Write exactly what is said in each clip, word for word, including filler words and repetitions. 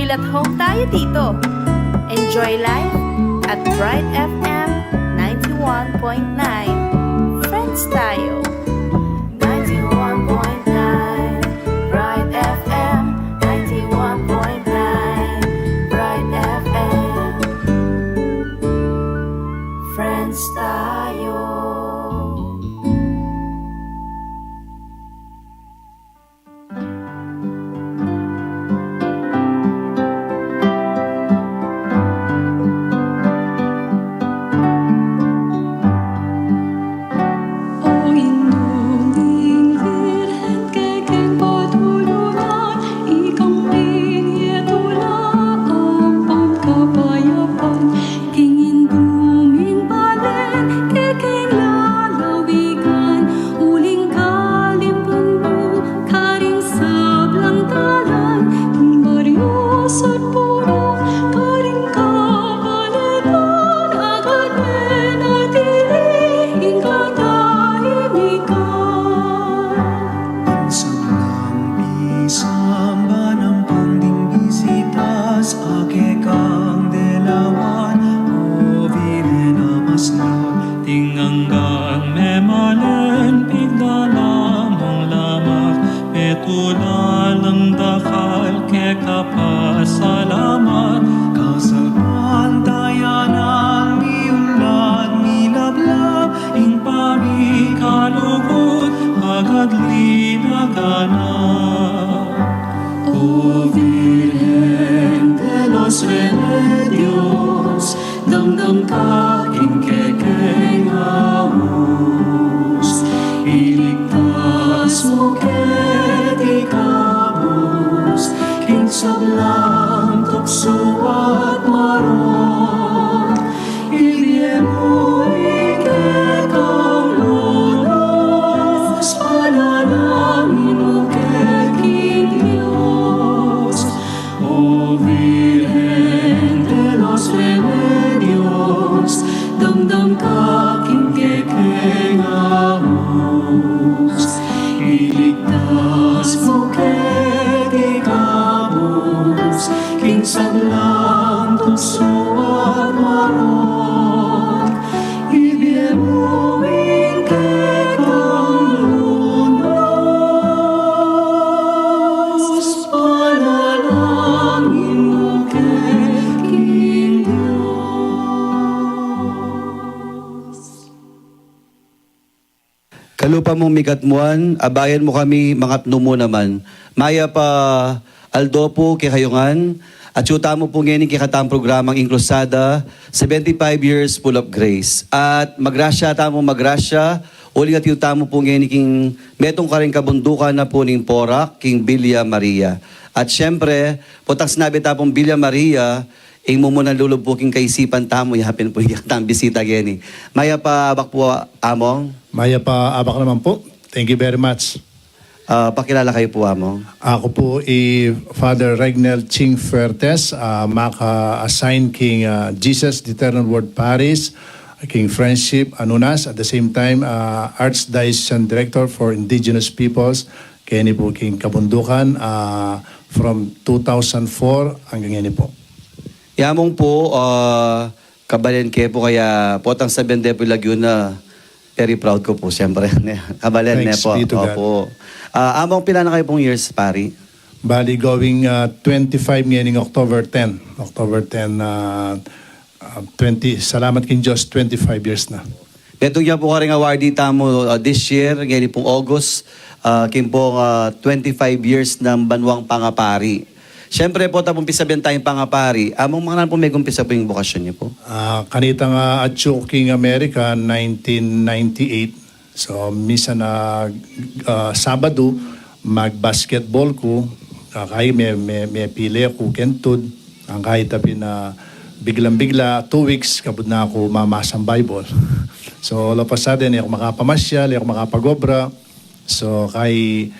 At home tayo dito. Enjoy life at Bright F M ninety-one point nine. Friends tayo. Ninety-one point nine Bright F M, ninety-one point nine Bright F M. Friends tayo. O Indu ming Birhen, kekeng patulunan, ikang milyetula ampong kapayapan. King Indu ming balen, kekeng lalawigan, uling kalimpan mu karing sablang dalan, king baryo at purok, karing kabaletan, agad me na tili ing katahimikan. Ing sablang pisamban ampong ding bisitas, a kekang delawan, o Virgen a masluk, ing anggang memalen, pigdala mung lamak, petula lang dakal keka pasalamat. Kasalpantayanan, miunlad milablab, ing pamikalugud agad linaganap. O Virgen de los Remedios, damdam ka king kekeng aus, iligtas mu keti kabus king sablang tuksu at marok. Ibie mu ing kekang lunas, panalangin mu ke king Dios. O Virgen de los Remedios, damdam ka king kekeng aus, iligtas mu keti kabus king sablang tuksu at marok. Ibie mu ing kekang lunas, panalangin mu ke king Dios. Kalupa mung mikatmuan, abayan mu kami, mangatnu mu naman. Mayap a aldo pu kekayu ngan, atyu tamu pu ngeni king kekatang programang Ing Cruzada, seventy-five years full of grace. At magrasya tamu, magrasya, uling atyu tamu pu ngeni king metung karing kabundukan na pu ning Porac, king Villa Maria. At siyempre, potang sinabi ta pung Villa Maria, ing mumunang lulub pu king kaisipan tamu, yapin pu ing kekatang bisita ngeni. Mayap a abak pu, Among. Mayap a abak naman pu. Thank you very much. Ah, pakilala kayu pu, Among. Aku pu i Father Regnel Ching Fuertes, ah, maka-assign king, ah, Jesus the Eternal Word Parish, king Friendship, Anunas, at the same time, ah, Archdiocesan Director for Indigenous Peoples, keni pu king Kabundukan, ah, from two thousand four hanggang ngeni pu. I Among pu, ah, kabalen ke pu, kaya potang sabian de pu ing lagyu na, very proud ku pu, siyempre, ne. Kabalen ne pu. Thanks be to God. Opo. Ah, Among, pila na kayu pung years, Pari? Bali, going, ah, twenty-five ngeni ning October ten. October ten, ah, ah, twenty, salamat king Dios, twenty-five years na. Metung ya pu karing awardee tamu, ah, this year, ngeni pung August, ah, king pung, ah, twenty-five years nang banwang pangapari. Siyempre, pota pung pisabian taya ing pangapari, Among, makananu pu megumpisa pu ing bokasyon yu pu? Ah, kanita nga atyu ku king Amerika, nineteen ninety-eight. So, minsan na, ah, Sabadu, mag-basketball ku, ah, kaya me, me, mepile ku keng tud, ang kaya tapin na biglang-bigla, two weeks, kabud na ku mamasang Bible. So, all of a sudden, e ku makapamasyal, e ku makapag-obra. So, kaya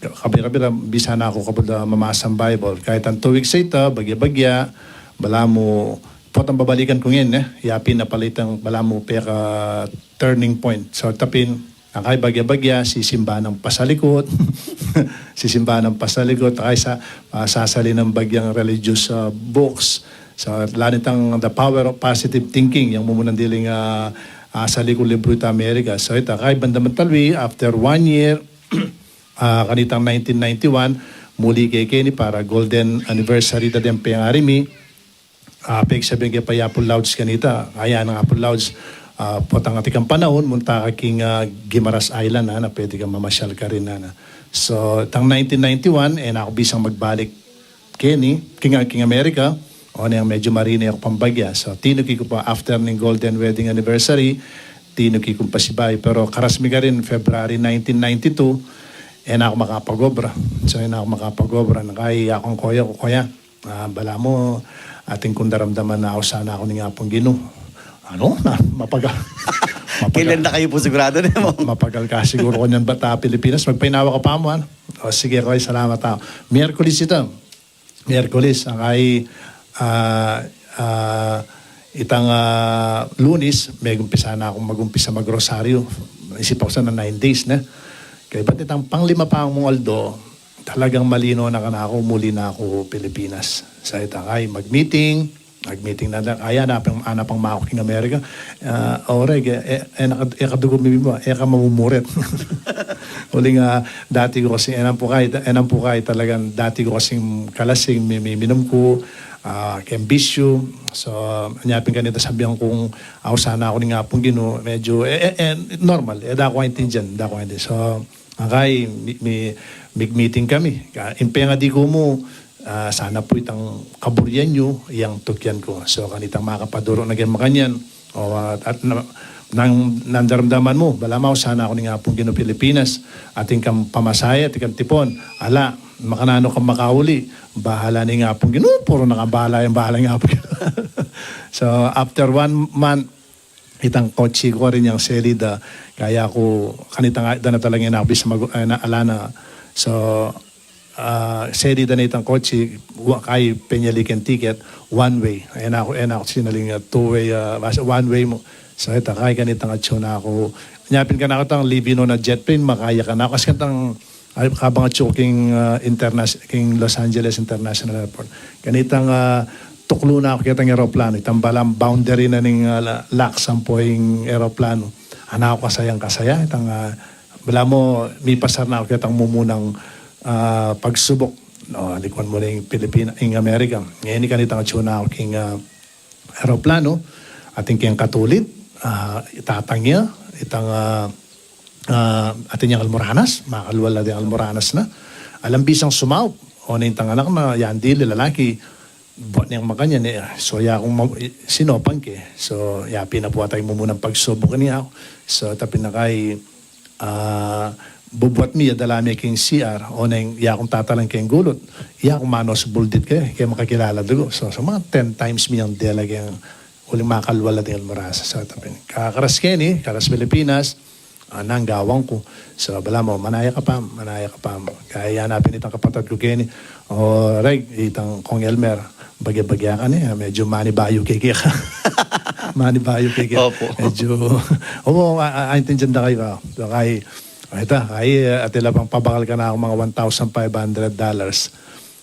kabira-bira, bisa na ku kabud a mamasang Bible. Kaya itang two weeks a ita, bagya-bagya, balamu, potang babalikan ku ngeni, e. Yapin na pala itang balamu peka turning point. So, tapin, Akay bagya-bagya, sisimba nang pasalikut. Sisimba nang pasalikut. Akay sa, ah, sasali nang bagyang religious, ah, books. So, ala nitang The Power of Positive Thinking, yang mumunang diling, ah, ah, salikut libru ita Amerika. So, ita, akay banda man talwi, after one year, ah, kanitang nineteen ninety-one, muli ke keni para golden anniversary da deng pengari mi. Ah, peg sabian ke pa i Apple Lounge kanita, aya nang Apple Lounge, ah, potang atin kang panaun, munta ka king, ah, Guimaras Island, ah, na pwede kang mamasyal karin, ah, na. So, tang nineteen ninety-one, e na ku bisang magbalik keni, king, king Amerika, o neng medyu marine ku pang bagya. So, tinuki ku pa after ning golden wedding anniversary, tinuki kung pasibayu. Pero karas mi karin, February nineteen ninety-two, e na ku makapag-obra. So, e na ku makapag-obra. Nakay akung koya ku, koya. Ah, balamu, atin kung daramdaman na ausan na ku ning Apung Ginu. Ano? Na, mapagal. Mapagal. Kailan na kayu pu sigurado ne mu? Mapagal ka siguru kanyan bata Pilipinas. Magpainawa ka pa mu, ano? O, sige, koy, salamat, ah. Miyerkules ita. Miyerkules, akay, ah, ah, itang, ah, Lunes, megumpisa na kung magumpisa magrosaryu. Isipan ku sana nine days na. Kaybat itang panglima pa mung aldo, talagang malino na kanaku, muli na ku Pilipinas. Sa ita, akay, mag-meeting, mag-meeting na, aya na pang, ana pang maku king Amerika. Ah, o, Reg, e, e, e, na ka, e ka dugu mi biba, e ka mamumuret. Uling, ah, dati ku kasi, e nang pu kay, e nang pu kay talagang dati ku kasing kalasing, mi, mi, minum ku, ah, keng bisyu. So, anya pin kanita sabian kung ausan na ku ning Apung Ginu, medyu, e, e, e, normal, e, da ku aintindian, da ku aintindian. So, akay, mi, mi, mig-meeting kami. Ka, ing pengadi ku mu, ah, sana pu itang kaburian yu, yang tukian ku. So, kanitang makapaduru na keng makanyan, o, ah, at na, nang, nang daramdaman mu, balamu ausan na ku ning Apung Ginu Pilipinas, atin kang pamasahe, atin kang tipun, ala, makananu kang makauli, bahala ning Apung Ginu, puru na kang bahala, yang bahala ning Apung Ginu. So, after one month, itang kotse ku rin yang selida, kaya ku, kanita nga, da na talaga ing anak, bisa mag-, eh, na, ala na. So, ah, selida na itang kotse, wa, kay penyali keng ticket, one way. E na ku, e na ku sinaling, ah, two way, ah, basta one way mu. So, ita kay kanitang atsu na ku. Anya pin kanaku itang live-in on a jet plane, makaya kanaku. Kasi kanitang, ay, kabang atsu ku king, ah, internas-, king Los Angeles International Airport. Kanitang, ah, tuklu na ku ketang eroplanu, itang balang boundary na ning, ah, la-, laksan pu ing eroplanu. Ana ku kasayang kasaya, itang, ah, balamu, mipasar na ku ketang mumunang, ah, pagsubuk. No, likuan mu na ing Pilipina, ing Amerika. Ngeni kanitang atsu na ku king, ah, eroplanu, atin keng katulid, ah, itatang ya, itang, ah, ah, atin yang almuranas, makalwal la ding almuranas na. Alang bisang sumaup, o na itang anak na, yang dili, lalaki, buat neng makanyan, e. So, ya kung ma-, sinopan ke. So, ya pin na pu ata ing mumunang pagsubuk keni aku. So, ita pin akay, ah, bubuat mi, adala mi king C R, o neng, ya kung tatalan keng gulut, ya kung manus buldit ke, ke makakilala dugu. So, so, mga ten times mi yang dela keng uling makalwal la ding almuranas. So, ita pin. Ka-, karas keni, karas Pilipinas, ah, nang gawang ku. So, balamu, manaya ka pa, manaya ka pa. Kaya yan, apin itang kapatad ku keni, o, Reg, itang Kong Elmer, bagya-bagya ka ne, medyu manibayu ke keka. Manibayu ke keka. Opo. Medyu, o, a-, a-, aintindian da kayu, ah. So, kay, ita, kay, ah, atin la pang pabakal kanaku mga one thousand five hundred dollars.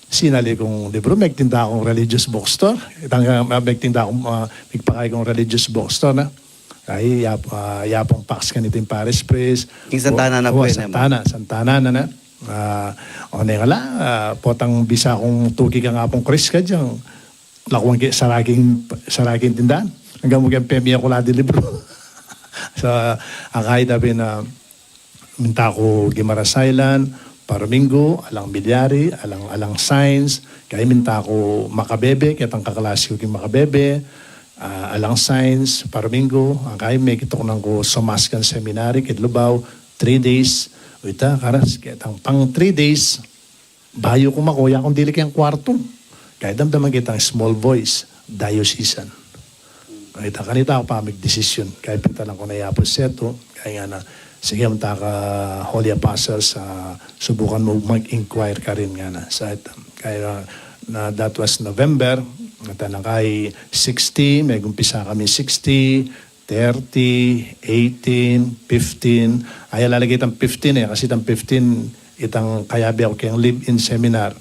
Sinali kung libru, megtinda kung religious bookstore. Itang, ah, megtinda kung, ah, migpakay kung religious bookstore na. Ay, yap-, ah, yapang Pax kanita ing Parish Press. King Santa Ana na pu, e, Santa Ana, Santa Ana na. Ah, o neng ala, ah, potang bisa kung tuki kang Apung Chris ka dyan. Lakuan ke, sara king, sara king tindahan. Anggang mu keng pemia ku la ding libru. So, akay, ita pin, ah, minta ku Guimaras Island, paruminggu, alang bilyari, alang, alang science, kay minta ku makabebe, ketang kaklase ku king makabebe, ah, alang science, paruminggu, akay mekituknang ku sumaskan seminary, ked Lubao, three days, uita, karas, ketang pang three days, bayu ku makuya kung dili keng kuartu. Kaya damdaman kitang small voice, diocesan. Kaya ita, kanita ku pa migdesisyon. Kaya pintalan ku na yapus setu, kaya ngana, sige, munta ka Holy Apostles, ah, subukan mu mag-inquire karin ngana. Sa ita, kaya na, that was November, at na kay sixty, megumpisa kami sixty, thirty, eighteen, fifteen. Ay, alalagay itang fifteen e, kasi itang fifteen, itang kayabe ku keng live-in seminar.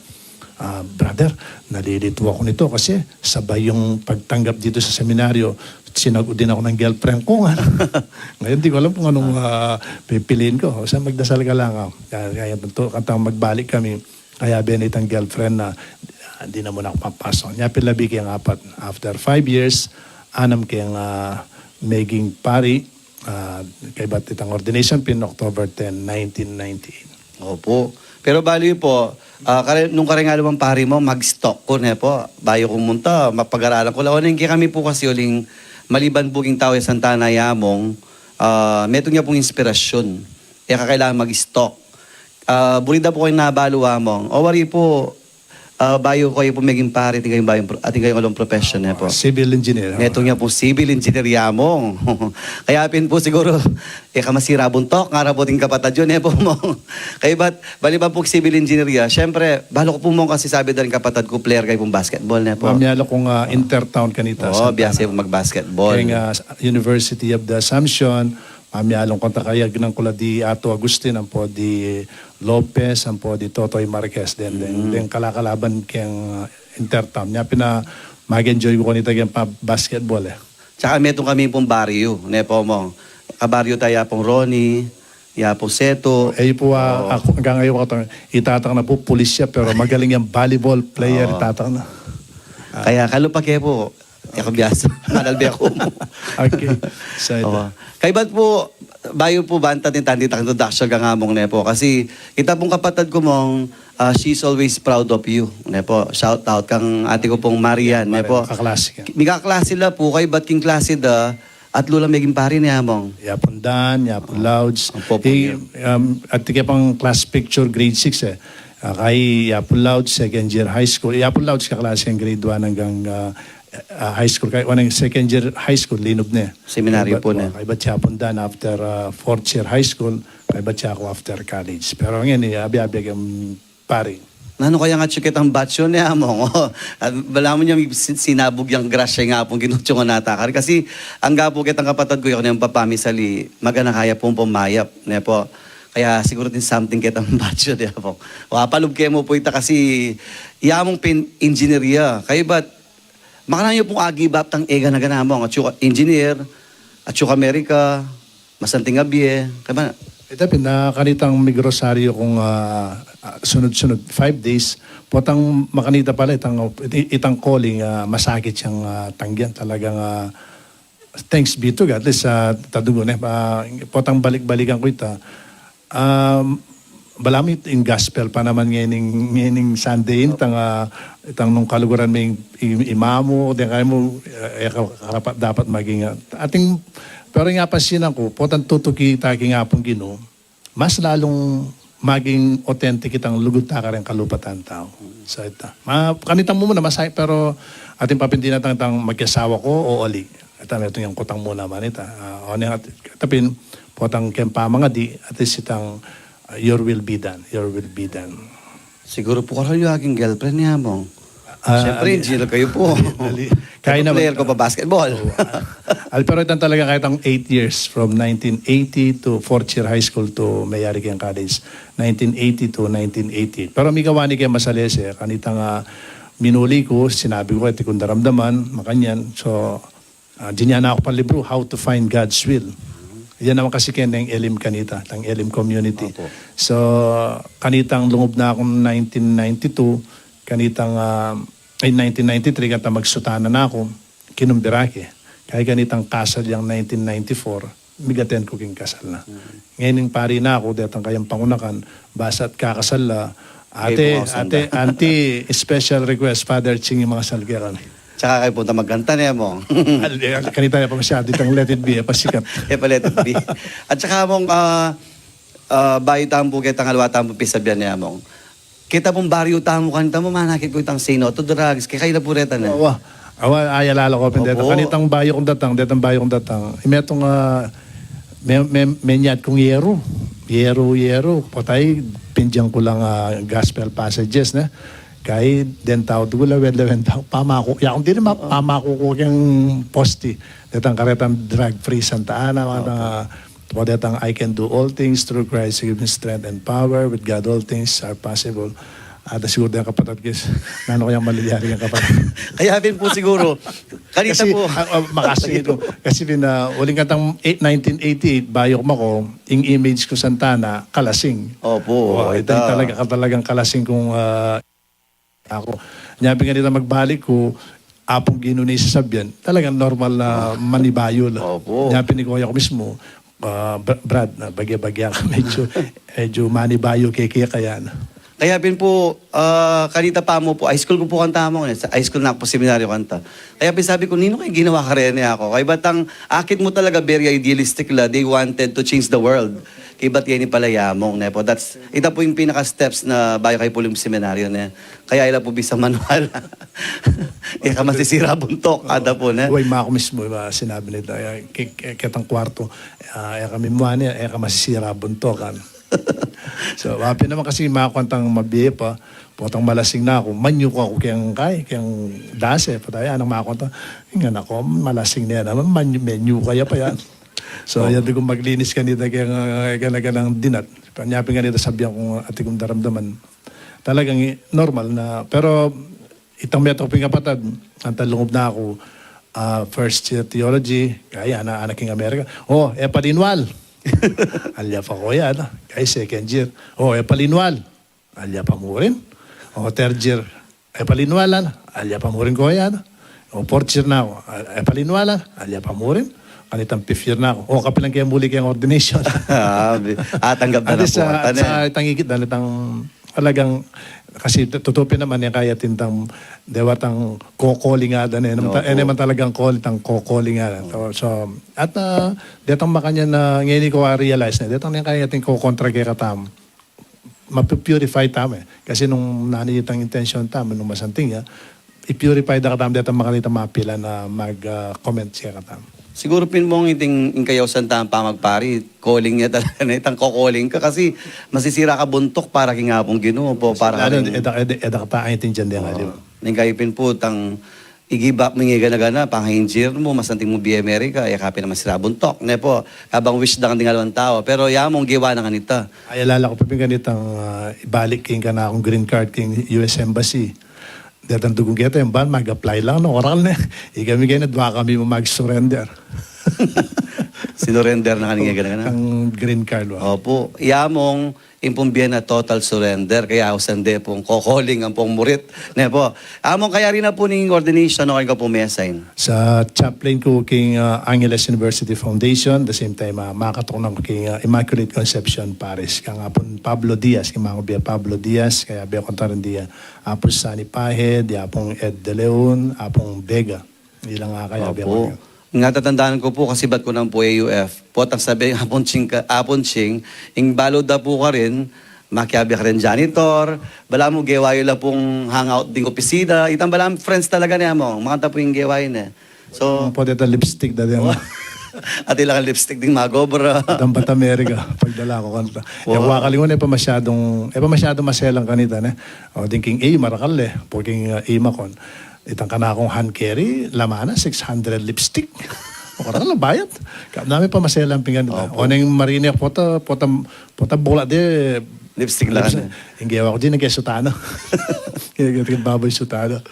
Ah, brother, nalilito aku nito kasi sabay yung pagtanggap dito sa seminaryo, sinagot din aku ng girlfriend ku, nga. Ngayon, di ko alam kung anong, ah, pipiliin ko. Basta magdasal ka lang, ah. Kaya, kaya, kantang magbalik kami, kayabe na itang girlfriend na, "Ah, di na mu na aku papasok." Nya pin labi keng apat. After five years, anam keng, ah, meging pari, ah, kaybat itang ordination pin, October ten, nineteen ninety-eight. Opo. Pero bali pu, ah, kare-, nung kareng aliwang pari mu, mag-stock ku, ne pu. Bayu kung munta, mapag-aralan ku la. O, neng kekami pu kasi uling maliban pu king tau ya Santa Ana ya, Among, ah, metung ya pung inspirasyon. E ka kailangan mag-stock. Ah, buri da pu kayung nabalu, Among. O, wari pu, ah, bayu kayu pu meging pari, atin kayung bayung pro-, atin kayung alung profession, ne pu. Civil engineer. Metung ya pung civil engineer ya, Among. Kaya pin pu siguru, e ka masira buntuk, ngara pu ating kapatad yu, ne pu, Among. Kaybat, bali ba pu civil engineer ya, siyempre, balu ku pu, Among, kasi sabi da ring kapatad ku, player kayu pung basketball, ne pu. Mamiala kung, ah, intertown kanita, Oo, Santa Ana. Biasa pu mag-basketball. Keng, ah, University of the Assumption, mamiala kung, kayagnan ku la di Ato Agustin, ampo di Lopez, ampo di Totoy Marquez, den, den, Mm. den kalakalaban keng, ah, intertown. Nya pin a mag-enjoy ku kanita keng pa-, basketball, e. Tsaka metung kami pung baryu, ne pu, Among. Kabaryu ta ya pung Ronnie, ya pung Seto. E pu, ah, Oo. Aku, anggang ayu ku, itata ku na pu, pulis ya, pero magaling yang volleyball player, Oo. Itata ku na. Ah. Kaya kalupa ke pu, e ku biasa, manalbe aku mu. Okay. So, ito. Oo. Kaybat pu, bayu pu, banta tin tanti tang introduction kang Among, ne pu. Kasi, ita pung kapatad ku, Among, ah, she's always proud of you, ne pu. Shout out kang ate ku pung Marian, ne pu. Kaklase ka. Mikaklase la pu, kaybat king klase da, atlu lang meging pari, ne, Among. Ya pung Dan, ya pung Louds. Ampo pu. E, um, atin ke pang class picture, grade six, e. Ah, kay ya pung Louds, second year high school. Ya pung Louds, kaklase keng grade one anggang, ah, ah, high school. Kay, wanang second year high school, linub ne. Seminaryo pu, ne. Kaybat ya pung Dan after, ah, fourth year high school, kaybat ya ku after college. Pero ngeni, abi-abi keng pari. Nanu kaya ngan atyu ketang batch yu, ne, Among? At balamu nya mi sin-, sinabug yang grasya ing Apung Ginu, atyu ngan ata kari. Kasi angga pu ketang kapatad ku, e ku ne mu papamisali, magana kaya pung pumayap, ne pu. Kaya siguru atin something ketang batch yu, ne, Among? Wa, palub ke mu pu ita kasi ya mung pin engineer ya. Kaybat, makananu yu pung agibap tang e gana-gana, Among? Atyu ka engineer, atyu ka Amerika, masanting a bie, kaya ba? Ita pin, ah, kanitang migrosaryo kung, ah, ah, sunod-sunod, five days, potang makanita pala itang, it-, itang calling, ah, masakit yang, ah, tanggian, talagang, ah, thanks be to God, at least, ah, tadugun, e, ah, potang balik-balikan ku ita. Um, balamu ing gospel pa naman ngening, ngening Sunday, itang, ah, itang nung kaluguran me ing, i-, imamu, den kaya mu, e, e ka-, karapat-dapat maging, ah, atin, pero ing apansinan ku, potang tutuki ta king Apung Ginu, mas lalung maging authentic itang lugud ta kareng kalupatan tau. Sa ita. Ma-, kanitang mumuna, masaya, pero atin papindinan tang, tang magkasawa ku o ali. Ita, metung yang kutang muna man ita. Ah, o, neng at-, ita pin, potang keng pamangadi, at least itang, ah, your will be done, your will be done. Siguru pu karayuan king girlfriend, ne, Among? Ah, siyempre, ali, engineer kayu pu. Ali, ali. Kaya naman, player ku pa basketball. Oo. Al, pero itang talaga kaya itang eight years, from nineteen eighty to fourth year high school to meyari keng college. Nineteen eighty to nineteen eighty. Pero mikawani keng masalese, kanitang, ah, minuli ku, sinabi ku, e ku daramdaman, makanyan. So, ah, dinya na ku palibru, How to Find God's Will. Yan naman kasi keng Elim kanita, tang Elim community. Opo. So, kanitang lungub na kung nineteen ninety-two, kanitang, ah, ay, nineteen ninety-three, kanitang magsutana na ku, kinumbira ke. Kaya kanitang kasal yang nineteen ninety-four, mig-attend ku king kasal na. Mm. Ngening pari na ku, detang kayang pangunakan, basta't kakasal la, ate, ate, auntie, special request, Father Ching, mangasal kekami. Tsaka kayu pu ta magkanta, ne, Among? Al-, al-, kanita ya pa masyadu itang Let It Be, e pa sikat. E pa Let It Be. At saka, Among, ah, ah, bayu tamu pu ketang aliwa tamu pung pisabyan, ne, Among? Keta pung baryu tamu kanita mu, manakit ku itang say no to drugs. Kekayu la pu reta, ne? Awa, awa, ay, alala ku pin deta. Opo. Kanitang bayu kung datang, detang bayu kung datang. Metung, ah, me-, me-, menyat kung yeru. Yeru, yeru. Potang pindian ku lang, ah, gospel passages, ne? Kaya deng tau dugu, lawen-lawen tau pamaku. Ya kung dili ma, pamaku ku keng posti. Detang karetang drag-free Santa Ana, mga, o detang "I can do all things through Christ who gives me strength and power. With God, all things are possible." At siguro deng kapatad, guys, nanu kayang malilyari keng kapatad? Kaya pin pu siguro, kanita pu. Kasi, ah, ah, makasingit ku. Kasi pin, ah, uling kantang eight, nineteen eighty-eight, bayu ku mako, ing image ku Santa Ana, kalasing. Opu, o, ita talaga, talagang kalasing kung, ah, aku. Nya pin kanita magbalik ku, Apung Ginu ne ing sasabian, talagang normal na manibayu la. Opu. Nya pin i koya ku mismu, ah, Bra-, Brad, na bagya-bagya ka, medyu, medyu manibayu ke keka yan. Kaya pin pu, ah, kanita pa mu pu, high school ku pu kanta, Among, e. Sa high school na ku pu seminaryo kanta. Kaya pin sabi ku, "Ninu kaya ginawa kareni?" Aku, kaybat ang akit mu talaga very idealistic la, they wanted to change the world. Kaybat ngeni pala i Among, ne pu. That's, ita pu ing pinaka-steps na bayu kayu pu ling seminaryo, ne. Kaya ila pu bisa manwala. E ka masisira buntuk, ada pu, ne. Uy, maku mismu, ah, sinabi nita, ah, ke-, ke-, ketang kwartu, ah, e ka mimuan, e ka masisira buntuk, kan. So, wa pin naman kasi maku kantang mabie pa, potang malasing na ku, manyuka ku keng kai, keng dase, pataya, nang maku kanta, "Ing anak ku, malasing ne naman, manyu-, manyuka ya pa yan." So, yan, atiu kung maglinis kanita keng, ah, keng, keng dinat. Nya pin kanita sabian kung atiu kung daramdaman. Talagang i-, normal na, pero itang metung pin kapatad, antang lungub na ku, ah, first year theology, kaya anak, anak king Amerika. "O, e pa linwal." Alya pa koya, no? Kaya second year. "O, e pa linwal." Alya pa mu rin. O, third year. "E pa linwal, ala." Alya pa mu rin koya, no? O, fourth year na ku. "E pa linwal, ala." Alya pa mu rin. Kanitang fifth year na ku. O, kapilan ke muli keng ordination? Ah, bi-, ah, tanggap na pu. At least, ah, sa itang ikit, dahil itang talagang, kasi tu-, tutu pin naman, e kaya atin itang, dewa itang ko-calling ada, ne. Opu. E naman talagang calling, itang ko-calling ada. So, so, at, ah, detang makanyan na ngeni ku a-realize ne, detang ne kaya atin kokontra kekatamu, mapu-purify tamu, e. Kasi nung nanu itang intensyon tamu, nung masanting ya, i-purify da katamu, detang makanitang mapilan na mag, ah, comment kekatamu. Siguro pin, Among, iting ing kayausan tang pamagpari, calling ya talaga, ne, itang ko-calling ka kasi masisira ka buntuk para king Apung Ginu, pu, para king, e da, e da, e da kata aintindian deng aliwa. Ning kayu pin pu, itang i-give up mu ing gana-gana, pang-engineer mu, masanting mu bie Amerika, e ka pin naman sira buntuk, ne pu. Kabang wish da kang ding aliwang tau. Pero ya mu, gewa na kanita. Ay, alala ku pa pin kanitang, ah, ibalik king kanakung green card king U S Embassy. Detang dugung keta, e, ban mag-apply lang, no? Oral ne. Ikami keni, dua kami mu mag-surrender. Sinurrender na kang gana-gana? Kang green card, wa. Opu. Ya mu, ing pung bie na total surrender, kaya ausan de pung ko-calling ampong murit. Ne pu. Among, kayari na pu ning ordination, o, kaybat pu me-assign? Sa chaplain ku king, ah, Angeles University Foundation, the same time, ah, makatutunan ku king, ah, Immaculate Conception Parish. Kang Apung Pablo Diaz, king mangu bie Pablo Diaz, kaya bie ku rin dia Apung Sunny Pahid, dia Apung Ed De Leon, Apung Vega. Ilang, ah, kaya bie ku rin. Opu. Ing atatandanan ku pu, kasibat ku nang pu A U F. Potang sabi, Apung Ching ka, Apung Ching, ing balu da pu karin, makiabe karin janitor, balamu gewa yu la pung hangout ding opisina, itang balamu friends talaga ne, Among, makanta pu ing gewa yu ne. So, pwede ta lipstick da din. At ila kang lipstick ding mag-obra. Itang bat Amerika, pagdala ku kanta. Wow. E ku kakalingwan, e pa masyadung, e pa masyadung maselan kanita, ne. O, ding king A U, marakal, e. Pung king, ah, Immaculate. Itang kanakung hand carry, laman na, six hundred lipstick. Oral na, bayat. Kaya namin pamaselan pin kanita. Opu. O, neng marinig, pota, pota, pota bola de lipstick la, lips-, ne. Ing gewa ku, di na kesutana. Kaya, kaya, kaya baboy sutana.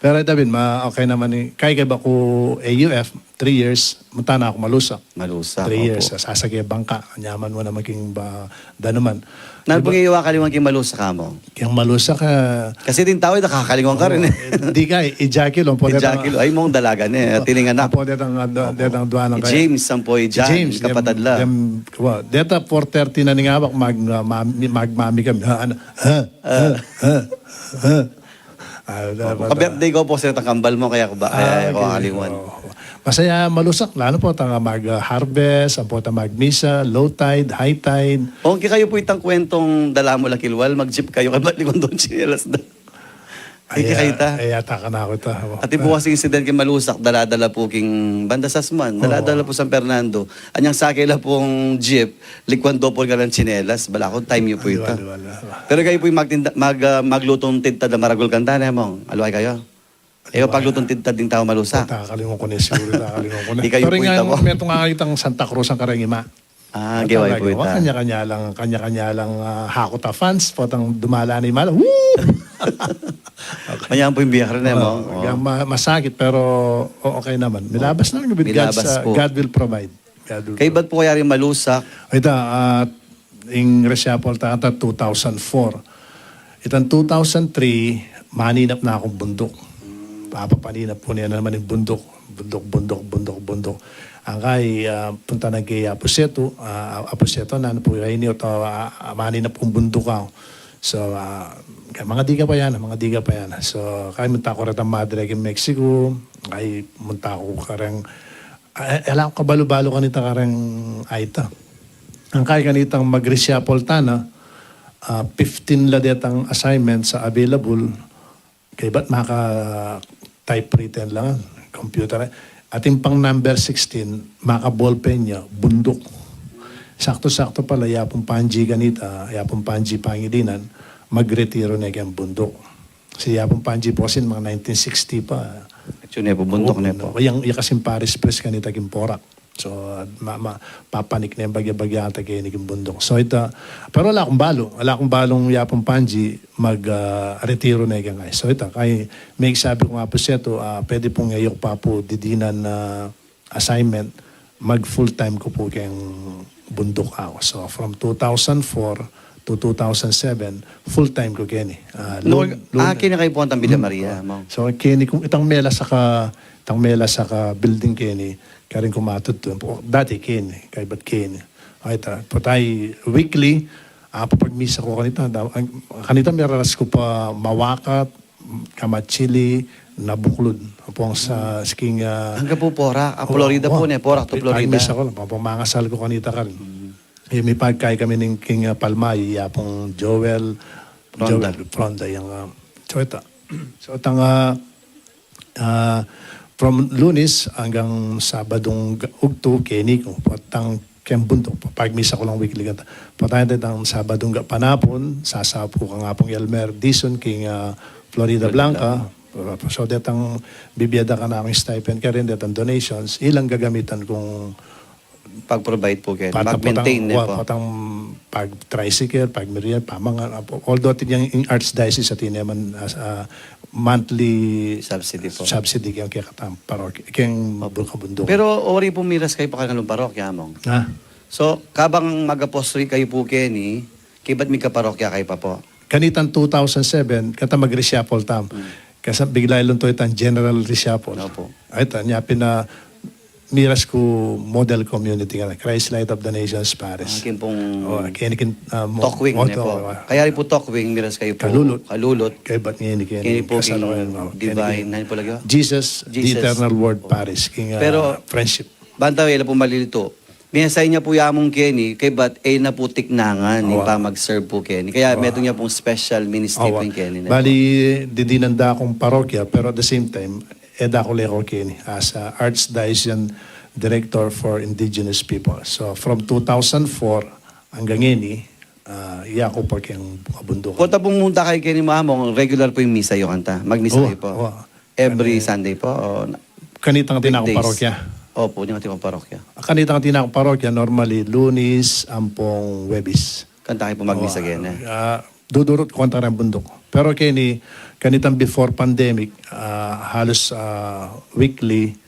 Pero ita pin, ma, okay naman ni, kaya, kaya ba ku A U F, three years, munta na ku Malusak. Malusak, opu. Three years, sa, sasake bangka. Nyaman mu naman king ba, danuman. Nanu pung e yu kakalingwan king Malusak, Among? King Malusak, ah, kasi ding tau, e da kakalingwan karin, e. Di ka, i-jackal, o, pwede. I-jackal, ay, Among, dalaga ne, tiningan na. Opu, detang, ah, do-, opu, detang dua na kaya. James, ampo i James, kapatad la. Dem, dem, wa, deta four thirty na ning abak, mag, ah, mami, magmami kami. Ha, ano? Ha? Ha? Ha? Ha? Ah, dapat, ah, ka-birthday ku pu, sir, itang kambal mu, kaya ku ba, ah, kaya ku, okay, kakalingwan. O. Masaya, Malusak, lalo pu, tang mag, ah, harvest, ampo tang magmisa, low tide, high tide. O, ing kekayu pu itang kwentong dala mu la kilwal, mag-jeep kayu, kabat likwan dong tsinelas da. Kiki kayu ta. Ay, ata ka na ako ta. At ibu kasi incident king Malusak, dala-dala pu king banda Sasmuan, dala-dala pu San Fernando. Anyang sake la pung jeep, likuan do pu karing tsinelas, bala ku time yu pu ita. Pero kayu pu magtinda, mag, ah, maglutong tidtad a maragul kanita, ne, Among? Aliwa kayu. E, paglutong tidtad ding tau Malusak. Takalingon ku ne siguru, takalingon ku ne. Ikayu pu ita, metung itang Santa Cruz a kareng ima. Ah, gewa pu ita. Kanya-kanya lang, kanya-kanya lang, ah, hakot a fans, potang dumala ne i Malu. Woo! Manyang pu ing biya karin, ne, Among? Masakit, pero okay naman. Milabas na lang, with God's, ah, God will provide. Kaybat pu kaya ring Malusak? Ita, ah, ing reshuffle ta, ta two thousand four. Itang two thousand three, maninap na kung bunduk. Papapaninap pu ne naman ing bunduk. Bunduk, bunduk, bunduk, bunduk. Angkai, ah, punta na ke Apo Setu, ah, Apo Setu, nanu pu ini, oto, ah, maninap kung bunduk ako. So, ah, mga diga pa yan, mga diga pa yan. So, kay munta ku retang madre king Mexico, kay munta ku kareng, ah, e la ku kabalu-balu kanita kareng, ay ta. Angkai kanitang mag-reshuffle ta na, ah, fifteen la detang assignments a available, kaybat maka-typewritten lang, computer. Atin pang number sixteen, maka-ballpen ya, bunduk. Sakto-sakto pala, i Apung Panji kanita, i Apung Panji Pangilinan, magretiro ne keng bunduk. Si Apung Panji pu kasi, mga nineteen sixty pa. Atiu ne pu, bunduk ne pu. Yang, ya kasing parish priest kanita king Porac. So, ma-, ma-, papanik ne bagya-bagya ata keni king bunduk. So, ita, pero ala kung balu, ala kung balung i Apung Panji mag, ah, retiro ne keng ay. So, ita, kay migsabi ku nga pu, Setu, ah, pwede pung e yu ku pa pu didinan, ah, assignment, mag full time ku pu keng bunduk ako. So, from two thousand four to two thousand seven, full time ku keni. Ah, lun-, ah, lun-, keni kayu pu antang Villa Maria, Among? So, keni ku, itang mela saka, itang mela saka building keni, karin ku matutun. Dati keni, kaybat keni. Ay ta, potang weekly, ah, papagmisa ku kanita, da-, ang, kanita miraras ku pa Mawakat, Kamachili, Nabuklud, apung sa king, ah, angga pu Porac, a Florida pu, ne, Porac to Florida. Pagmisa ku la, papamangasal ku kanita karin. Mipagkay kami ning king, ah, Palmay, i Apung Joel, Joel Fronda, yang, ah, so ita. So, itang, ah, ah, from Lunes anggang Sabadung ga-, ugtu, keni ku, potang keng bunduk, pagmisa ku lang weekly kanita. Potang detang Sabadung ga-, panapun, sasapu kang Apung Elmer Dizon king, ah, Florida Blanca. So, detang bibie da kanaku stipend karin, detang donations, ilang gagamitan kung pag-provide pu keni, mag-maintain ne pu. Potang pag-tricycle, pag-merienda, pamangan, although atin yang ing archdiocese atin naman, ah, monthly subsidy pu. Subsidy keng kekatang parokya, keng kabundukan. Pero ori pu miras kayu pa kareng alung parokya, Among. Ah. So, kabang mag-apostolate kayu pu keni, kaybat migkaparokya kayu pa pu? Kanitang two thousand seven, kata mag-reshuffle tam. Kasi bigla ilung to itang general reshuffle. Opo. Ay, ta, nya pin, miras ku model community nga, Christ Light of the Nations Parish. Ah, keni pung Talkwing, ne pu. Kaya rin pu Talkwing, miras kayu pu Kalulut. Kalulut. Kaybat ngeni, keni pu king Divine, nanu pu lagi? Jesus, the Eternal Word Parish, king, ah, Friendship. Pero, banta e la pu malilitu. Mesa nya pu ya mung keni, kaybat e na pu tiknangan ing pamag-serve pu keni. Kaya metung ya pung special ministry pu keni, ne pu. Bali, didinan da kung parokya, pero at the same time, e da ku leko keni as a Archdiocesan Director for Indigenous People. So, from two thousand four anggang ngeni, ah, iya ku pa keng kabundukan. Pota pung munta kayu keni, Among, regular pu ing misa yu kanita? Magmisa kayu pu? Every Sunday pu? O na-, kanitang atin kung parokya? Opo, kanitang atin kung parokya. Kanitang atin kung parokya, normally, Lunes ampong Huwebes. Kanita kayu pu magmisa keni? Ah, dudurut ku kanita kareng bunduk. Pero keni, kanitang before pandemic, ah, halos, ah, weekly,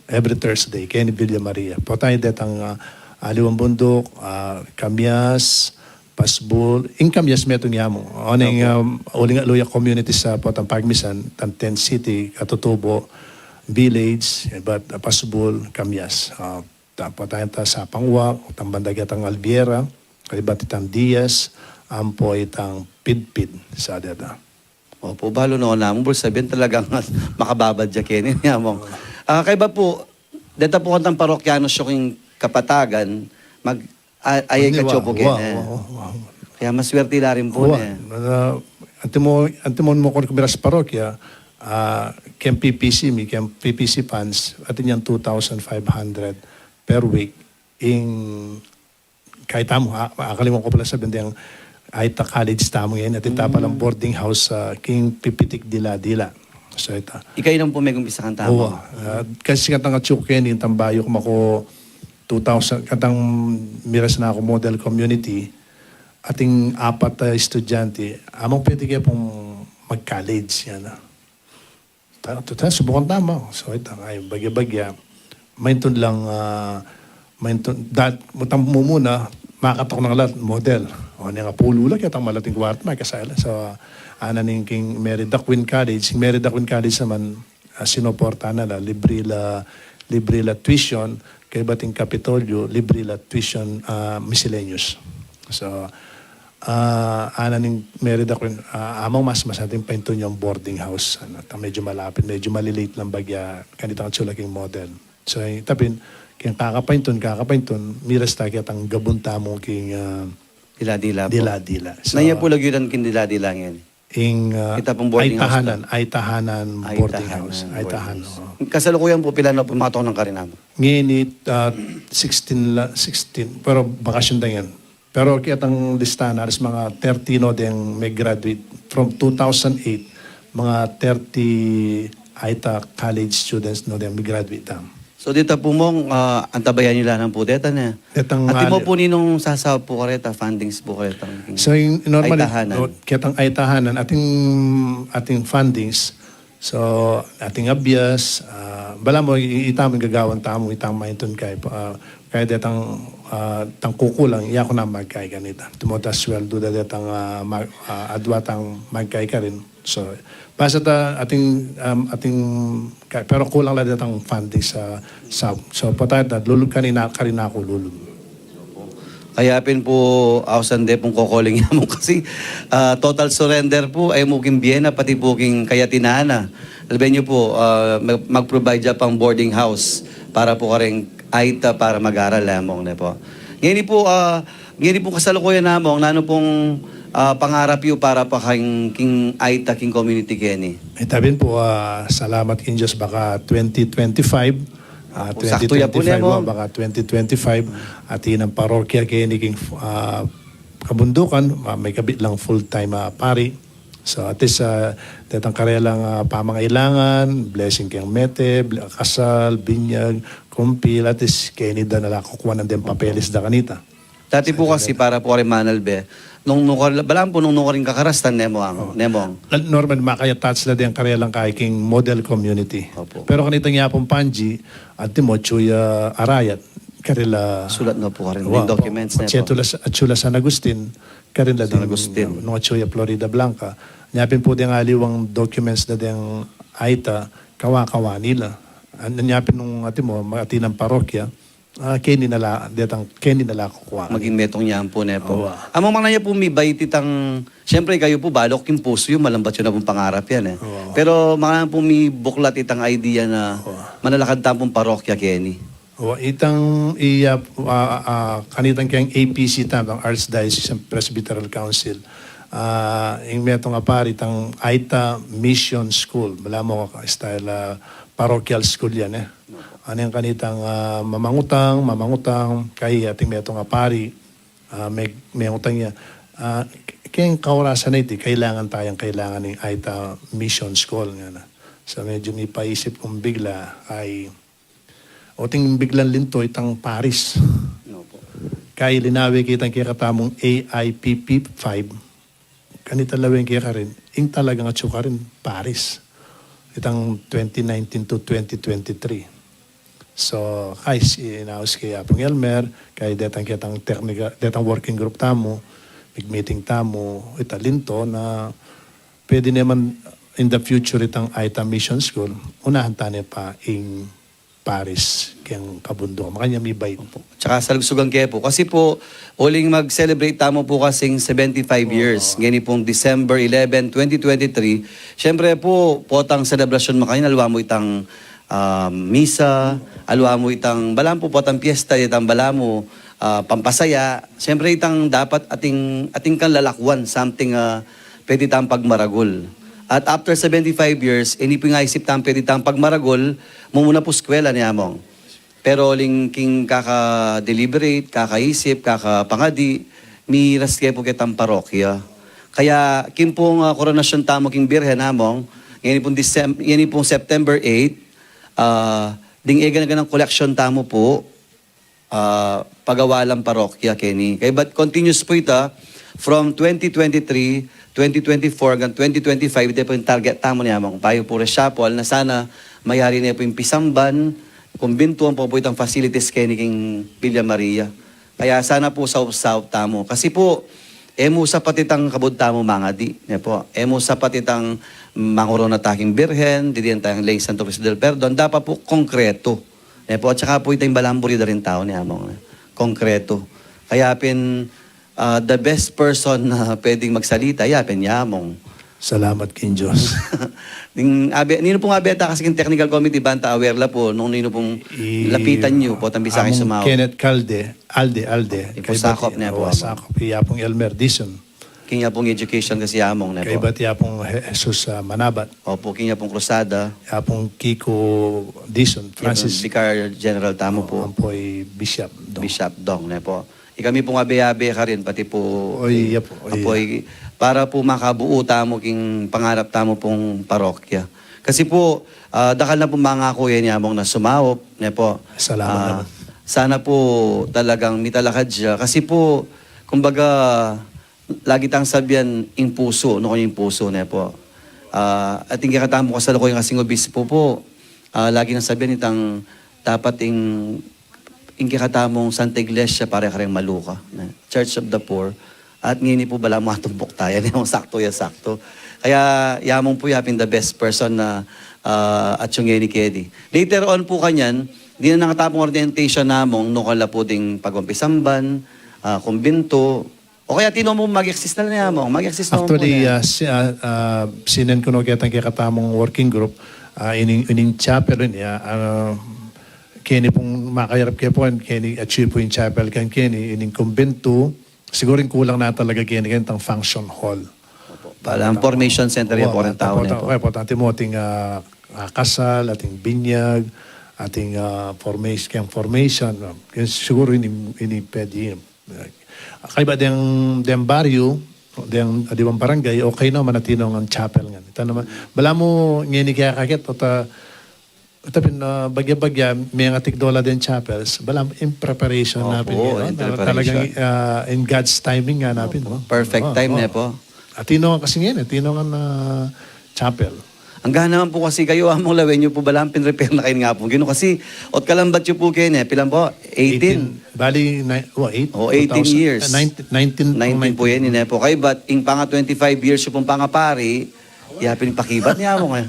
every Thursday, keni Villa Maria. Potang detang, ah, Aliwang Bunduk, ah, Kamias, Pasbul, ing Kamias metung ya mu. Oneng, um, uling Luya community sa potang pagmisan, tang Tent City, Katutubo, Village, ibat, ah, Pasbul, Kamias. Ah, ta-, potang ta sa Pangwa, tang banda ketang Albiera, ibat itang Diaz, ampo itang Pidpid sa deta. Opo, balu no namu, buri sabian talagang makababad ya keni, ne, Among. Ah, kaybat pu, deta pu kantang parokyanos yu king kapatagan, mag-, a-, ayay katsu pu keni. Kaya maswerti la rin pu, ne. Antimo, antimo mu kon ku miras parokya, ah, keng P P C mi, keng P P C funds, atin yang two thousand five hundred per week, ing kaya tamu, a-, akaliwan ku pala sabyan deng Aita College tamu ngeni, atin ta palang boarding house, ah, king Pipitik Dila-Dila. So, ita. Ikayu naman pu megumpisa kang tamu. Oo, ah, kasi katang atsu ku keni, itang bayu ku mako two thousand, katang miras na ku model community, ating apat a estudyante, amang pwede kaya pung mag-college, yan na. Ta-, tuta, subukan tamu. So, ita, ay, bagya-bagya. Maintun lang, ah, maintun, dat, mutang mumuna, makatok ng lahat, model. O, niya nga pulo lang, kaya tang malating kwarto, may kasala. So, ana ning king Merida Queen College, king Merida Queen College naman, ah, sinuporta na la, libre la, libre la tuition, kaybat ing Kapitolyo, libre la tuition, ah, miscellaneous. So, ah, ana ning Merida Queen, ah, amang mas masanting paintun yung boarding house. Ano, ta medyo malapit, medyo malilate lang bagya, kanitang atsu la king model. So, ita pin, keng kakapaintun, kakapaintun, miras ta kaya tang gabun tamu king, ah, Dila-Dila pu. Dila-Dila. So, nanu ya pu lagyu da king Dila-Dila ngeni? Ing, ah, ita pung boarding house, Aitahanan, Aitahanan boarding house. Aitahanan boarding house. Kasalukuyan pu, pila na pu makatok karin namu? Ngeni, ah, sixteen la, sixteen, pero bakasyon da yan. Pero kaya tang listahan, alis mga thirty no deng mag-graduate from two thousand eight, mga thirty Aita College students no deng mag-graduate tam. So, deta pu mong, ah, antabayan yu la naman pu deta, ne? Detang antimo pu ninung sasaup pu kareta, fundings pu kareta? So, in, normal, Aitahanan. No, ketang Aitahanan, ating, ating fundings, so, ating abyas, ah, balamu, i-, itamu ing gagawan tamu, itang maintun kay, ah, kaya detang, ah, tang kukulang, iya ku na magkay kanita. Tumo ta sweldo da detang, ah, mag-, ah, adwa tang magkay karin. So, basta ta ating, um, ating, ka-, pero kulang la detang funding sa, sa, so, patay ta, lulub kanina, karina ku lulub. Kaya pin pu, ausan de pung kokoling ya mu kasi, ah, total surrender pu, e mu king bie na, pati pu king kayatinan na. Alben yu pu, ah, mag-, mag-provide ya pang boarding house para pu karing Aita para mag-aral, e mu, ne pu. Ngeni pu, ah, Ngeni pung kasalukuyan, Among, nanu pung, ah, pangarap yu para pa king, king Aita, king community keni? Ita pin pu, ah, salamat king Dios, baka twenty twenty-five, ah, Opo, sakto ya pu, twenty twenty-five, ne, Among. Baka twenty twenty-five, atin ing parokya keni king, ah, Kabundukan, ah, mekabit lang full-time, ah, pari. So, at least, ah, detang karelang, ah, pamangailangan, blessing keng mete, ble-, kasal, binyag, kumpil, at least, keni da na la kukuanan deng papeles da kanita. Dati pu kasi, para pu karin manalbe, nung, nung kar-, balamu pu nung, nung karin kakarastan, ne Among, ne Among? Normal, maka-attach la deng karelang kaya king model community. Opo. Pero kanitang Yapung Panji, antimo atsu ya arayat, karela sulat na pu karin, wa, deng documents, ne pu? Atsu la sa, atsu la San Agustin, karela ding, nung atsu ya Florida Blanca. Nya pin pu deng aliwang documents na deng Aita, kawa-kawa nila. An-, nya pin nung antimo, atin ing parokya, ah, keni na la, detang, keni na la kukua. Maging metung ya pu, ne pu? Owa. Among, manaya pu mibait itang, siyempre, kayu pu, balu king pusu yu, malambat yu na pung pangarap yan, e. Owa. Pero, manaya pu mibuklat itang idea na manalakad ta pung parokya keni. Owa, itang iya, ah, ah, kanitang keng A P C ta, itang Archdiocesan Presbyteral Council. Ah, ing metung a pari, itang Aita Mission School. Balamu, style, ah, parochial school yan, e. Ano yang kanitang, ah, mamangutang, mamangutang, kaya ating metung a pari, ah, me-, mengutang ya, ah, keng kaurasan a iti, kailangan tayang, kailangan ning Aita Mission School, ngana. So, medyo mipaisip kung bigla, ay, oting biglang linto itang Paris. Opo. Kaya linawe kitang kekatamung A I P P five, kanita lawen ke karin, ing talagang atsu karin, Paris. Itang twenty nineteen to twenty twenty-three. So, kaya si-, inaus ke Apung Elmer, kaya detang ketang technical, detang working group tamu, mig-meeting tamu, ita linto na pwede naman in the future itang Aita Mission School, unahan ta ne pa ing Paris, keng Kabundukan. Makanya mibait. Opo. Tsaka salugsugan ke pu. Kasi pu, uling mag-celebrate tamu pu kasing seventy-five years. Ngeni pung December eleven, twenty twenty-three. Siyempre pu, potang selebrasyon makanyan, aliwa mu itang, ah, misa, aliwa mu itang, balamu pu potang piyesta, itang balamu, ah, pampasaya. Siyempre itang dapat ating, ating kang lalakwan, something, ah, pwede tang pagmaragul. At after seventy-five years, ini pu ing aisip tang pwede tang pagmaragul, mumuna pu eskwela ne Among. Pero uling king kaka-deliberate, kakaisip, kakapangadi, miras ke pu ketang parokya. Kaya king pung, ah, koronasyon tamu king Birhen Among, ngeni pung Decem-, ngeni pung September eight, ah, ding eganaganang koleksyon tamu pu, ah, pagawa lang parokya keni. Kaya but continuous pu ita from twenty twenty-three, twenty twenty-four, hanggang twenty twenty-five, ita pu ing target tamu ne Among. Bayu pu reshuffle na sana mayari ne pu ing pisamban, kumbintu, ampo pu itang facilities keni king Villa Maria. Kaya sana pu saup-saup tamu. Kasi pu, e mu sapat itang kabud tamu mangadi, ne pu. E mu sapat itang mangorona ta king Birhen, didinan tayang lay Santo Cristo del Perdon, dapat pu konkreto. Ne pu, at saka pu itang balang buri da ring tau ne Among, ne. Konkreto. Kaya pin, ah, the best person na pwedeng magsalita, ya pin ya Among. Salamat king Dios. Ning abe, ninu pung abe ta kasi king technical committee, ban ta aware la pu, nung ninu pung I-, lapitan yu pu, tang bisa kayung Among sumaup. Kenneth Calde, Alde, Alde. Ipu kaybat sakop i-, ne pu, o, Among. Sakop, iya pung Elmer Dizon. King ya pung education kasi Among, ne pu. Kaybat iya pung Je-, Jesus, ah, Manabat. Opu, king ya pung Cruzada. Iya pung Kiko Dizon, Francis. Vicar General tamu pu. Ampo i Bishop Dong. Bishop Dong, ne pu. Ikami pung abe-abe karin, pati pu, o, iya pu, o, ampo iya. I, para pu makabuo tamu king pangarap tamu pung parokya. Kasi pu, ah, dakal na pu mangaku yan ne Among na sumaup, ne pu. Salamat naman. Sana pu talagang mitalakad ya. Kasi pu, kumbaga, lagi tang sabian ing pusu, no, ing pusu, ne pu. Ah, at ing kekatamu kasalukuyan kasing obispo pu, ah, lagi nang sabian itang dapat ing, ing kekatamung Santa Iglesia para kareng maluka, ne? Church of the Poor. At ngeni pu balamu atumpok taya, ne, sakto ya, sakto. Kaya ya Among pu ya pin the best person na, ah, atiu ngeni keni. Later on pu kanyan, dinan na katamu pung ordination ne Among, nung kala pu ding pagumpisamban, ah, kumbintu, o kaya atin no mu mag-exist na ne Among, mag-exist na mu. Actually, muna, ah, si-, ah, ah, sinend ku no ketang kekatamung working group, ah, ining, ining chapel ini, ah, ah, keni pung makayarap ke pu, keni atiu pu ing chapel keni, ining kumbintu, siguru ing kulang na talaga keni, keni itang function hall. Opu. Para formation center ya pu, o, rin tau, ne pu. Importante mu ating, ah, ah, kasal, ating binyag, ating, ah, formation, keng formation, ah, kaya siguru ini, ini pwede, eh, kaybat deng, deng baryu, deng, ah, di bang barangay, okay naman atin nong chapel ngan. Ita naman, balamu ngeni kaya kakit, o ta, ita pin, ah, bagya-bagya, mengatikdo la deng chapels, balamu in preparation na pin, opu, no? In preparation. Talagang, ah, in God's timing nga na pin, opu, no? Perfect time, o, ne pu. Atin no kasi ngeni, atin no ngan, ah, chapel. Angga naman pu kasi kayu, Among, lawen yu pu balamu pin-repair na keni ning Apung Ginu. Kasi, ot kalambat yu pu keni, pilan pu? Eighteen. Eighteen. Bali, ni-, o, eight, o, eighteen years. Two thousand, nineteen, nineteen, nineteen pu yan, ne pu. Kaybat, ing panga twenty-five years yu pung pangapari, ya pin pakibat ne Among, eh.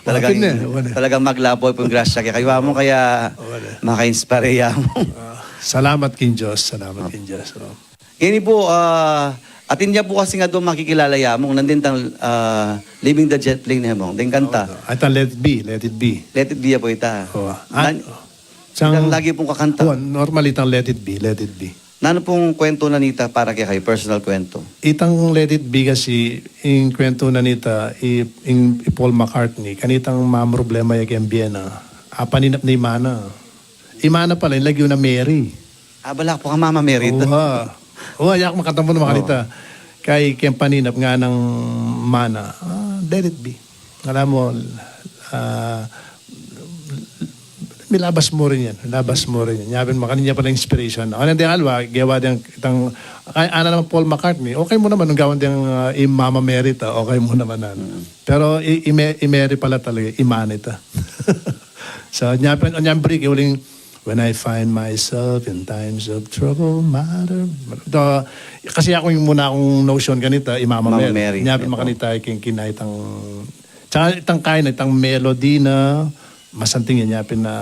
Talagang, wala pin, eh, wala. Talagang maglapo pung grasya kekayu Among, kaya maka-inspire ya Among. Ah, salamat king Dios, salamat king Dios, o. Ngeni pu, ah, atin ya pu kasi nga do makikilala ya Among, nandin tang, ah, Living the Jet Plane ne Among, deng kanta. O, itang Let It Be, Let It Be. Let It Be ya pu ita. O, itang lagi pung kakanta. O, normally itang Let It Be, Let It Be. Nanu pung kwentu na nita para kekayu, personal kwentu? Itang Let It Be kasi, ing kwentu na nita, i, ing, i Paul McCartney, kanitang mamroblema ya keng bie na, ah, paninap na i mana. I mana pala, ing lagyu na Mary. Ah, bala pu kang Mama Mary. Wa. Wa, ya ku makanta mu naman kanita. Kaya keng paninap nganang mana, ah, Let It Be. Alam mo, ah, milabas mu rin yan. Milabas mu rin yan. Nya pin makanyan pala inspiration. Ano, deng alwa, gewa deng itang, ay, ana naman Paul McCartney. Okay mu naman nung gawan deng, ah, i Mama Mary ta. Okay mu naman na. Pero i, i, Me-, i Mary pala talaga, i mana ita. So, nya pin, nya pin break, uling, "When I find myself in times of trouble, mother," do, kasi aku ing muna kung notion kanita, i Mama Mary. Mama Mary, nya pin makanita king keni itang, tsaka itang kaya na, itang melody na, masanting ya, nya pin na,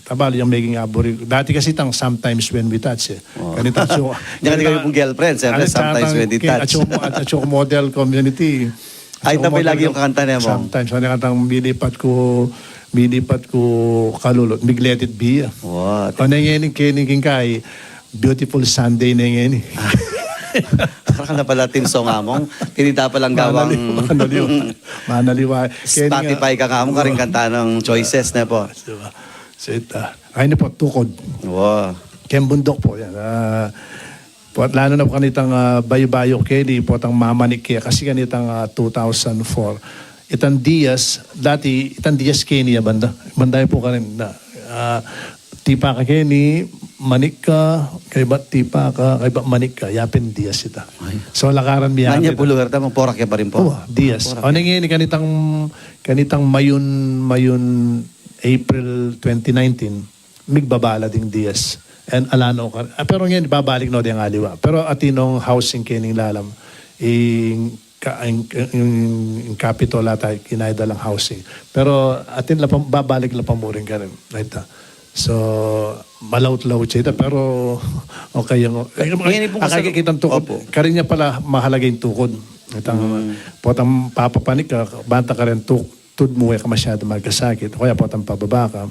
tabal yang meging aburi. Dati kasi itang Sometimes When We Touch, eh. Kanita, so, nya kanita, kayu pung girlfriend, siyempre, Sometimes When We Touch. At yung model community. Ay, ita pa lagi yung kakanta ne Among. Sometimes, ano yung kantang milipat ku, milipat ku kalulu, mig Let It Be, ah. What? O, na ngeni, keni king kai, Beautiful Sunday na ngeni. Para ka na pala theme song, among. Tinita palang gawang manaliwa. Manaliwa. Kaya nga, Spotify ka nga, among karing kanta ng choices, ne po? Diba? So, ita. Ay, ini po, tukod. Wow. Kaya bundok po yan. Ah, po, lalo na po kanitang, ah, bayu-bayu keni, po tang mamanik ke, kasi kanitang, ah, two thousand four. Itang Diaz, dati, itang Diaz keni, ya banda. Banda po karin na, ah, tipa ka keni, manik ka, kaybat tipa ka, kaybat manik ka, yapin Diaz ita. Ay. So, lakaran mi. Nanya yapin po lugar ta, magporak ya pa rin po. Oh, Diaz. Magporak. O, ya. Nang ini, kanitang, kanitang Mayun, Mayun, April twenty nineteen, migbabala ding Diaz. And alano ka, ah, pero ngayon, babalik no ding aliwa. Pero atin nong housing kening lalam, ing, ka, ing, ing, ing Capitol ata, kinaya da lang housing. Pero atin la pa, babalik la pa mu rin karin. Ita. So, malaut-laut siya ita, pero okay yung, eh, ngayon pong akay kasi kitang tukod. Opo. Karin ya pala mahalaga yung tukod. Itang, mm, potang papapanik ka, banta karin tuk-, tud mu e ka masyado magkasakit. O kaya potang pababa ka.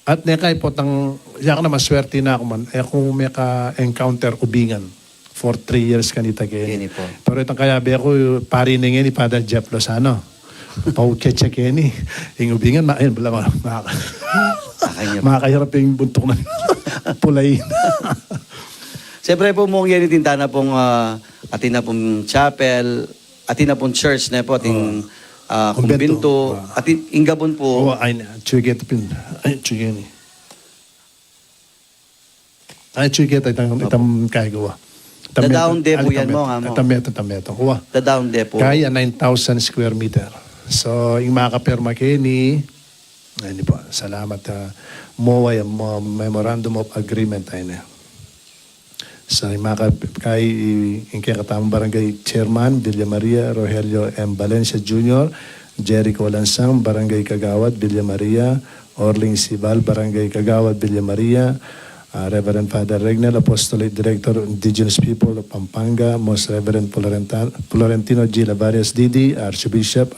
At ne kay potang, ya ku na maswerte na ku man, e ku meka-encounter ubingan for three years kanita keni. Keni po. Pero itang kayabe ku, pari ne ngeni, Father Jeff Lozano. Paukit ya keni. Ing ubingan, ma-, ayun, bala, ma-, ma-, makahirap ing buntuk na pulay. Siyempre po, mong yan, itinta na pong, ah, atin na pong chapel, atin na pong church, ne po, atin, ah, kumbento. Kumbento. Ah. Atin, ing gabun po. Oh, ay, chuget pin. Ay, chuget ni. Ay, chuget, ay, itang, opo, itang kaya gawa. Dadaun de po yan mo, nga mo. Tameto, tameto. Kuwa. Dadaun de po. Kaya nine thousand square meter. So, ing makapirma keni, ay, ini po, salamat, ah, MOA, mo-, Memorandum of Agreement, ay na. Sa imaka-, kay, ing kekatamung barangay chairman, Villa Maria, Rogelio M. Valencia Junior, Jericho Lansang, barangay kagawad, Villa Maria, Orling Sibal, barangay kagawad, Villa Maria, ah, Reverend Father Regnel, Apostolate Director, Indigenous People of Pampanga, Most Reverend Florenta-, Florentino G. Lavarias, D D, Archbishop,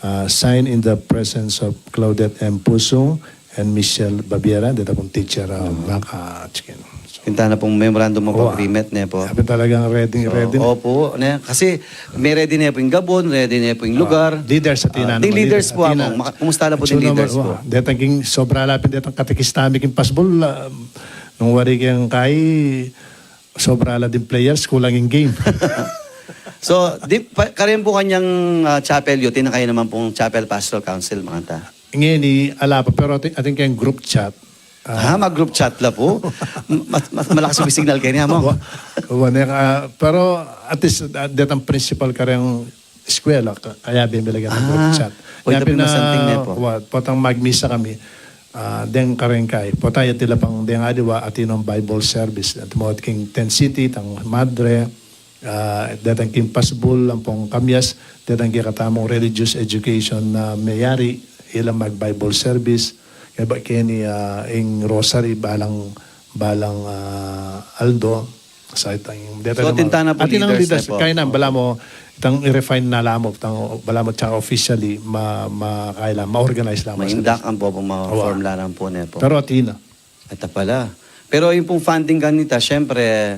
ah, sign in the presence of Claudette M. Puso, and Michelle Babiera, deta pung teacher, ah, Mac, ah, chicken. So, tinta na pong memorandum of agreement, ne po? Sabi talagang ready, so, ready na. Opo, ne? Kasi may ready ne po ing gabun, ready ne po ing lugar. Ah, leaders atin na, ding leaders po, atin na. Maka-, kumusta na po ding leaders po? Detang king sobra la pin, detang katekista mi king pasbul, ah, nung wari keng kai, sobra la ding players, kulang ing game. So, di, pa, karin po kanyang, ah, chapel yu, atin na kayu naman pong Chapel Pastoral Council, makanta. Ngeni, ala pa, pero atin, atin keng group chat. Ah, mag-group chat la po? Mas, mas malakas yung signal kaya niya mo. Wa, wa ne, ah, pero at least, ah, detang principal kareng eskwela, ka-, kaya bimilagyan ng group chat. Ah, pwede pin masanting ne po. Wa, potang magmisa kami, ah, deng kareng kai. Potang ya tila pang deng aliwa, atin nong Bible service. At mo king tent city, tang madre, ah, detang king pasbul, ampong kamyas, detang kekatamung religious education na meyari, ila mag-Bible service, kaya ba keni, ah, ing rosary, balang, balang, ah, aldo, sa itang, detang. So, atin na pong leaders, ne po? Kaya na, bala mo, itang i-refine na la mo, itang, bala mo, tsaka officially, ma-, ma-, kaya la, ma-organize la mo. Maindak ang po, ma-form la lang po, ne po? Pero atin na. Ata pala. Pero yung pong funding kanita, syempre,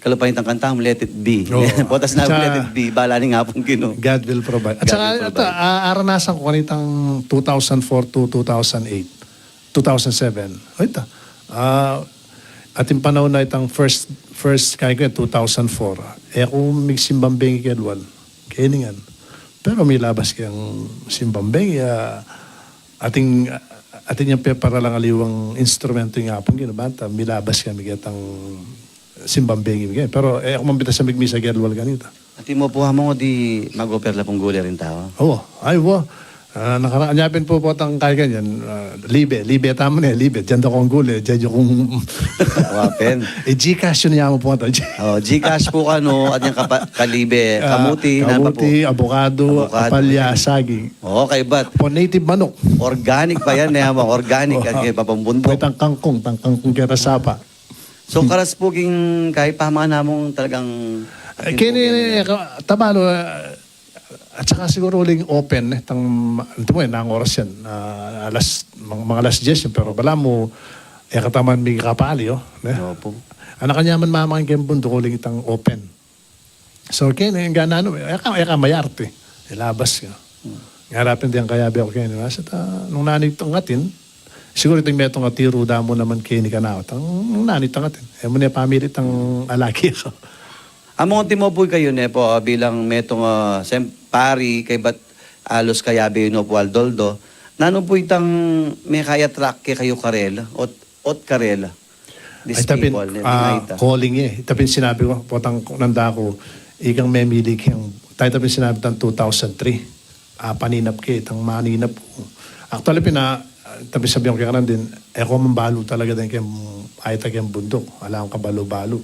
kalupa itang kanta, Let It Be. Oo. Potas na, Let It Be, bala ni nga pong Ginu. God will provide. At saka, ata, a-, aranasan ku kanitang two thousand four to two thousand eight, two thousand seven. O, ita. Ah, atin panaun na itang first, first, kaya ko yan, two thousand four. E ku migsimbang bengi keng lual. Keni ngan. Pero milabas keng simbang bengi, ah, atin, atin yang peparalang aliwang instrumento ing Apung Ginu, banta milabas kami ketang simbang bengi. Pero, e, aku mambita sa migmisa keng lual kanita. Atin mo po, among, di mag-offer la pong gule ring tau? Oo, ay, wa. Ah, nakaraan, nya pin po, potang kaya kanyan, ah, libe, libe tamu ne, libe, dyan da kung gule, dyan da kung. Wa pin. E, Gcash yun, nya mo po ata. O, Gcash po kanu, at yung kapa-, kalibe, ah, kamuti, na pa po. Kamuti, abokado, abokado, apalya, saging. Oo, kaybat. Po native manok. Organic pa yan, e, among organic, at kaya papambundok. Pwede tang kangkong, tang kangkong keta sapa. So, karas po king kaya pamangan namung talagang, e, keni, e, ka-, tabalo, e, at saka siguro uling open, e, tang, ma-, ito mo, e, nang oras yan, ah, alas, mga, mga alas diyes yan, pero bala mo, e, kataman mi kapali, o, ne? Opo. Anak kanyaman mamang keng bunduk uling itang open. So, keni, e ka nanu, e ka, e ka mayarte. Ilabas ka. Ngara pin deng kayabe ku keni, masa ta, nung nanu itang atin, siguru iting metung a tiru da mu naman keni kanaku, tang nung nanu itang atin. E mu ne pamili tang alaki ku. Among antimo pu kayu ne pu, ah, bilang metung a, sem-, pari, kaybat alus kayabe yu no pu Aldoldo, nanu pu itang meka-attract kekayu karela, ot, ot karela? These people, ne, ah, ita pin, calling e. Ita pin sinabi ku, potang nanda ku, ikang memili keng, ta ita pin sinabi tang two thousand three. Ah, paninap ke, itang maninap ku. Actually, pina, ah, ita pin sabi ku keng anan din, e ku man balu talaga deng keng, a, ita keng bunduk. Ala kung kabalu-balu.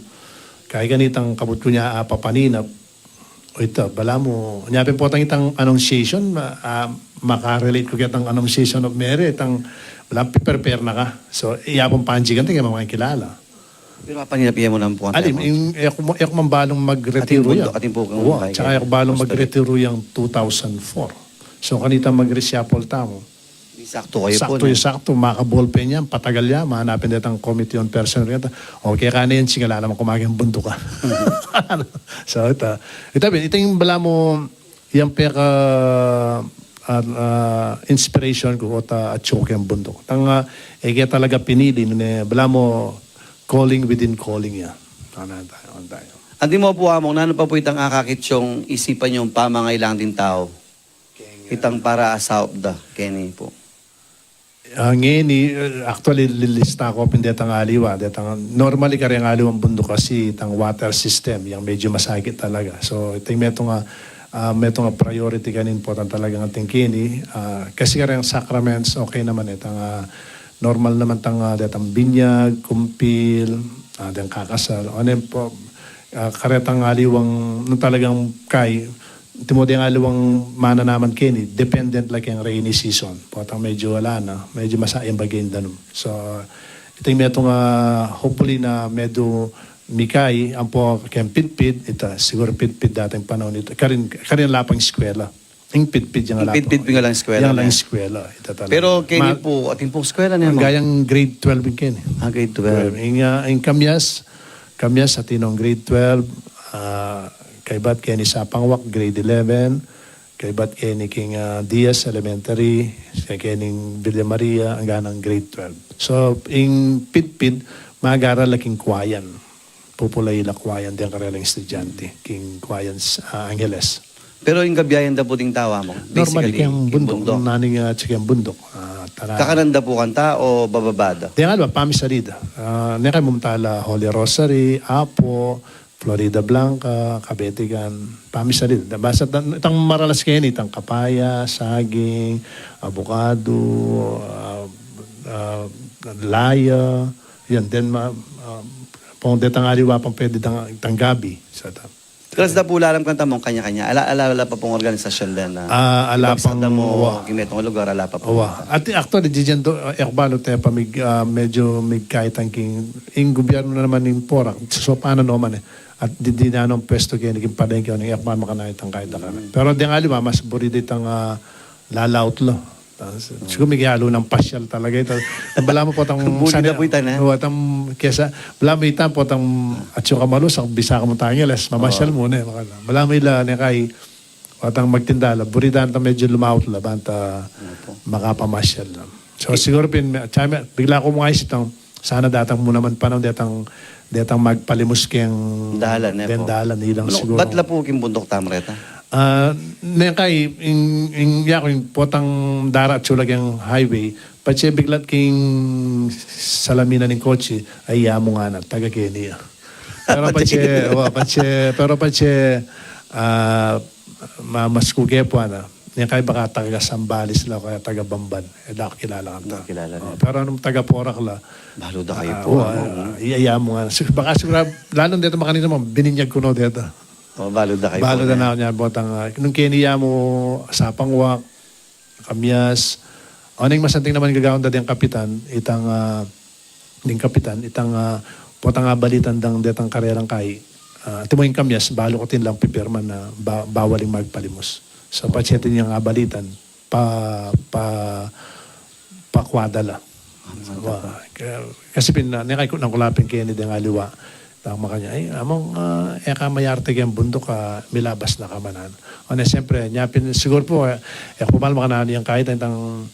Kaya kanitang kabud ku nya, ah, papaninap, o ita, balamu, nya pin potang itang annunciation, ma-, ah, maka-relate ku ketang annunciation of Mary, itang, balamu, pi-prepare na ka. So, iya pung panjigan, tingin, makakilala. Pero apan ina piye mu nang puan. Alim, ing, e ku, e ku man balung magretiro yan. Atin pu, atin pu kang, wa, tsaka e ku balung magretiro yang two thousand four. So, kanita mag-reshuffle tamu. Sakto kayu pu, sakto, sakto, maka-ballpen yan, patagal yan, mahanapin detang committee on personnel. Okay, kaya na yan, singala naman kumain bunduk ka. So, ita, ita, ita yung balamu, yang peka, ah, ah, inspiration ku, ot, ah, atyu ku keng bunduk. Tang, ah, e ke talaga pinili, ne, balamu calling within calling ya. Ano tayo, ano tayo. Antimo pu, Among, nanu pa pu itang akakit yung isipan yung pamangailangan ding tau? Itang para asaup da, keni pu. Ah, ngeni, eh, actually, lilista ku pin detang aliwa, detang, normally, kareng aliwang bunduk kasi itang water system, yang medyo masakit talaga. So, ita yung metung a, ah, metung a priority kanin pu, tang talagang atin keni, ah, kasi kareng sacraments, okay naman, itang, ah, normal naman tang, ah, detang binyag, kumpil, ah, deng kakasal, o nem pu, ah, karetang aliwang, nung talagang kay, Timo deng aliwang mananaman keni, dependent la keng rainy season. Potang medyo ala na, medyo masayang bage ing danum. So, ita yung metung a, hopefully na medu mikay, ampo keng pidpid, ita, siguru pidpid dating panaun ita. Karin, karin lapang eskwela. Ing pidpid yang lapang. Ing pidpid nga lang eskwela. Yang lang eskwela, ita talaga. Pero keni pu, atin pung eskwela ne, Among? Gayang grade twelve ing keni. Ah, grade twelve. Ing, ah, ing kamyas, Kamyas, atin nong grade twelve, ah, kaybat keni Sapangwak, grade eleven, kaybat keni king, ah, Diaz Elementary, keni Villa Maria, anggang grade twelve. So, ing pidpid, mag-aral la king Kuayan. Pupulayi la Kuayan, deng karelang estudyante, king Kuayan, ah, Angeles. Pero ing kabiayan da pu ding tau, Among, normally, basically, keng bunduk, bunduk. Nanu ing, ah, atyu keng bunduk. Ah, tara. Kakanan da pu kanta o bababa da? Deng aliwa, pamisalid. Ah, ne kay mumtala Holy Rosary, Apo, Floridablanca, Cabetican, pamisalid. Basta itang, itang maralas keni, itang kapaya, saging, abukadu, ah, ah, laya, yan, then ma-, ah, pung detang aliwa pang pwede itang, itang gabi. Sa ta- Kalas da pu lalam kanta, Among, kanya-kanya? Ala, ala, ala pa pung organisasyun den na, ah, ala pang, da mu, wa. King metung a lugar, ala pa pu. Wa. At actually, didinan do, e ku balu tepa mig-, ah, medyo migkaitan king, ing gubyernu na naman ning Porac, so paano naman e. At di, di na nong pwestu keni king palengke, e ku man makananu itang kaita kami. Mm. Pero deng aliwa, mas buri da itang, ah, lalaut la. Tas, siguru mikialu nang pasyal talaga ita. Balamu potang buri da pu ita, ne? Wa, tang, kesa, balamu ita potang atyu ka malusak, bisa ka mu Angeles, mamasyal mu, ne? Balamu ila, ne kay, potang magtinda la, buri da nang medyo lumaut la, banta makapamasyal la. So, siguru pin, me-, tsaka me-, bigla ku mung aisip tang, sana datang mu naman panaun detang, detang magpalimus keng dalan, e pu? Dalan, ilang siguru. Bat la pu king bunduk tamu reta? Ah, ne kay, ing, ing, yaku, ing potang daratsu la keng highway, patse biglat king salaminan ning kotse, ay, ya mu ngana, taga keni ya. Pero patse, wa, patse, pero patse, ah, ma-, mas kuge pu ana. Ne kay baka taga Zambales la, o kaya taga Bamban. E da ku kilala kanta. Kilala na. O, pero nung taga Porac la, balu da kayu pu, wa, Among, i-, iya mu ngana. Sig-, baka siguru, lalu detang makanita, Among, bininyag ku no deta. O, balu da kayu pu, balu da ne. Na nya, potang, ah, nung keni ya mu Sapangwak, kamyas. O, ning masanting naman gagawan da deng kapitan, itang, ah, deng kapitan, itang, ah, potang abalitan dang detang karelang kai. Ah, timo ing kamyas, balu ku atin lang pipirma na ba-, bawal ing magpalimus. So, patse atin yang abalitan, pa-, pa-, pakuada la. Wa, ka-, kasi pin, ah, ne kay ku-, nang ku la pin keni deng aliwa. Tama kanya, ay, among, ah, e ka mayarte keng bunduk, ah, milabas na ka man. O, ne, siyempre, nya pin, siguro pu, eh, e ku pala makananu yang kahit itang,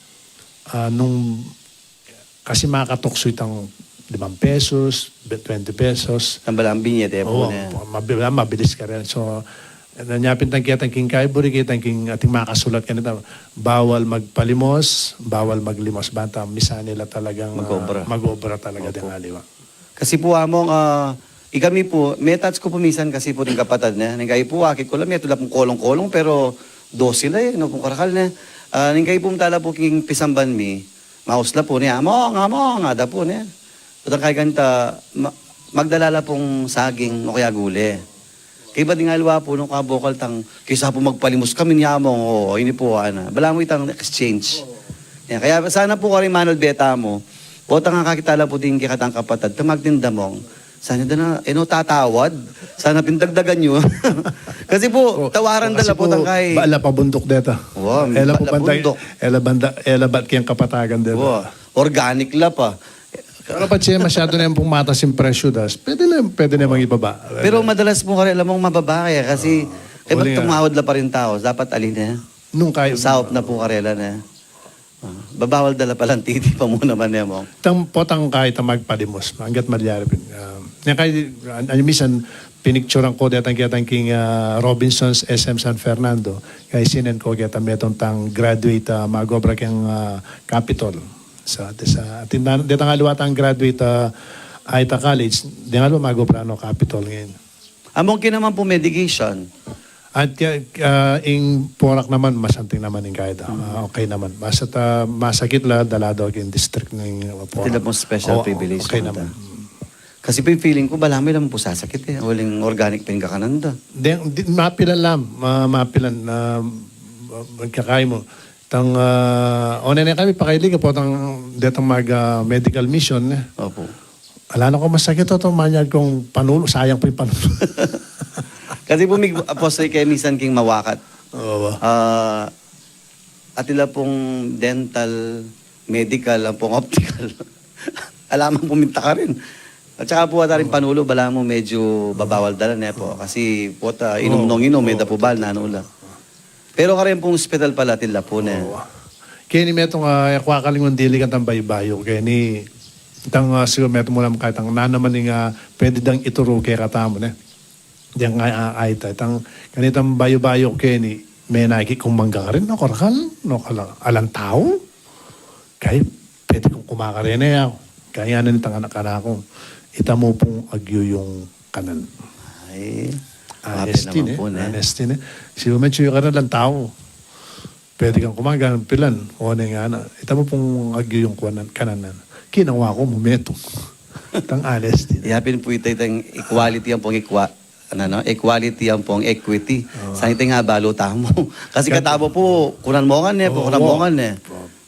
ah, nung, kasi makatuksu itang limang pesos, be-, twenty pesos. Ang balang binyete pu. Oo, ne. Mabi-, mabilis ka rin. So, nya pin itang keta king kaiburi, keta king ating makasulat kanita, bawal magpalimos, bawal maglimos. Banta, misan ila talagang, ah, mag-obra. Mag-obra talaga. Opo. Deng aliwa. Kasi pu, among, ah, ikami pu, metats ku pu misan kasi pu ding kapatad ne. Ning kayi pu, akit ku la, meto la pung kolong-kolong, pero dose la e, no, pung karakal ne. Ah, ning kayi pu, tala pu king pisamban mi, maus la pu ne, among, among, ada pu ne. Tutang kay kanta, ma-, magdala la pung saging o kaya gule. Kaybat ding aliwa pu, nung kabokal tang, kaysa pu magpalimos kami ni among, o, ini pu, ana. Balamu itang exchange. Yan, kaya sana pu karing manalbe tamu, potang akakit la pu ding kekatang kapatad, ta magtinda mong, sana da na, e no tatawad, sana pin dagdagan yu. Kasi pu, tawaran da la pu, potang kay, ba, ala pa bunduk deta. Wa, e la pu banda, bunduk. E la banda, e la bat keng kapatagan deta. Wa, organic la pa. Pero pag siya masyado na yung pung matas yung presyo, das, pwede na, pwede na mang ibaba. Pero madalas pu karela mong mababa e, kasi, ah, e, ba't uli nga, tumawad la pa rin tau? Dapat alin e. Nung kay saup na pu karela ne. Ah, babawal da la palang titi pa mu naman ne, mong. Tang potang kahit a magpalimos, anggat malyari pin. Ah, yan kay, an-, an-, misan, pinicturan ku detang ketang king, ah, Robinson's S M San Fernando, kay sinen ku keta metung tang graduate, ah, mag-obra keng, ah, Capitol. Sa, sa, atin, detang aliwa tang graduate, ah, Aita College, deng aliwa mag-obra no Capitol ngeni. Among kinaman pu medication. At kaya, ah, ing Porac naman, masanting naman ing kaya da. Mm. Ah, okay naman. Basta ta, masakit la, dala da king district ning Porac. Sila pung special privilege naman. Okay naman. Kasi pu ing feeling ku, balamu e la mu pu sasakit e. Uling organic pin kakanan da. Deng, di, mapilan la, ma-, mapilan na, ah, magkakai mu. Tang, ah, o, nene kami, pakailig, potang, detang mag, ah, medical mission e. Opo. Ala na kung masakit o, to, manyad kung panulu, sayang pu ing panulu. Kasi pu, mi-, apostle kaya misan king mawakat. Oo. Ah, atin la pung dental, medical, ampong optical. Ala mang puminta ka rin. At saka pu, ataring panulu, balamu medyo babawal da la ne pu. Kasi pu, ta, inum nong inum, e da pu bal, nanu la. Pero karin pung ospital pala, atin la pu ne. Oo. Keni metung, ah, e ku akalingun dili kang tang bayu-bayu. Keni, tang, ah, siguru metung mu naman kaya tang nanu naman ing, ah, pwede dang ituru kekatamu ne. Deng, ah, Aita, tang, kanitang bayu-bayu keni, menakit kung mangga karin, no, karakal, no, kala-, alang tau. Kay, pwede kung kumain karin e, ah. Kaya yan itang anak-anak ku. Ita mu pung agyu yung kanan. Ay, honest naman pu ne. Honest ne. Siguru me, tsuyu karin alang tau. Pwede kang kumain, pilan. O, ne nga na. Ita mu pung agyu yung kanan, kanan. Kinawa ku mu metung. Tang honest ne. Yapin pu ita, itang equality ampong equa-, ano, no? Equality ampong equity. Oo. Sa ita nga balu tamu. Kasi katamu pu, kunan mu ngan e, kunan mu ngan e.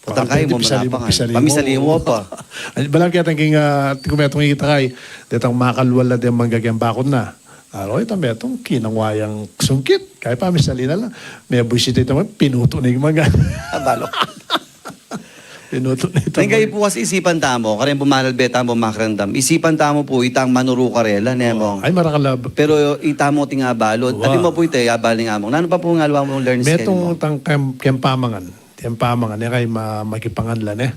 Potang kay mu, pisali mu, pisali mu. Pamisali mu pa. Ay, balang kaya tang king, ah, kumetung ita kay, detang makalwal la deng mangga keng bakut na. Aro, ita metung, kinangwa yang sungkit. Kay pamisali na la. Mebuisit ita, pinutu na ing mangga. Abalo. Pinutu na ita. Neng kayi pu kasi isipan tamu, karin pu manalbe tamu, makiramdam. Isipan tamu pu, itang manuru karela, ne, mong. Ay, marakal a. Pero ita mu ating abalo. Wa. Atin mu pu ita, abal ning among. Nanu pa pu ing aliwa mung learn skill mu? Metung tang kem-, keng pamangan. Keng pamangan, ne kay ma-, makipangan la, ne.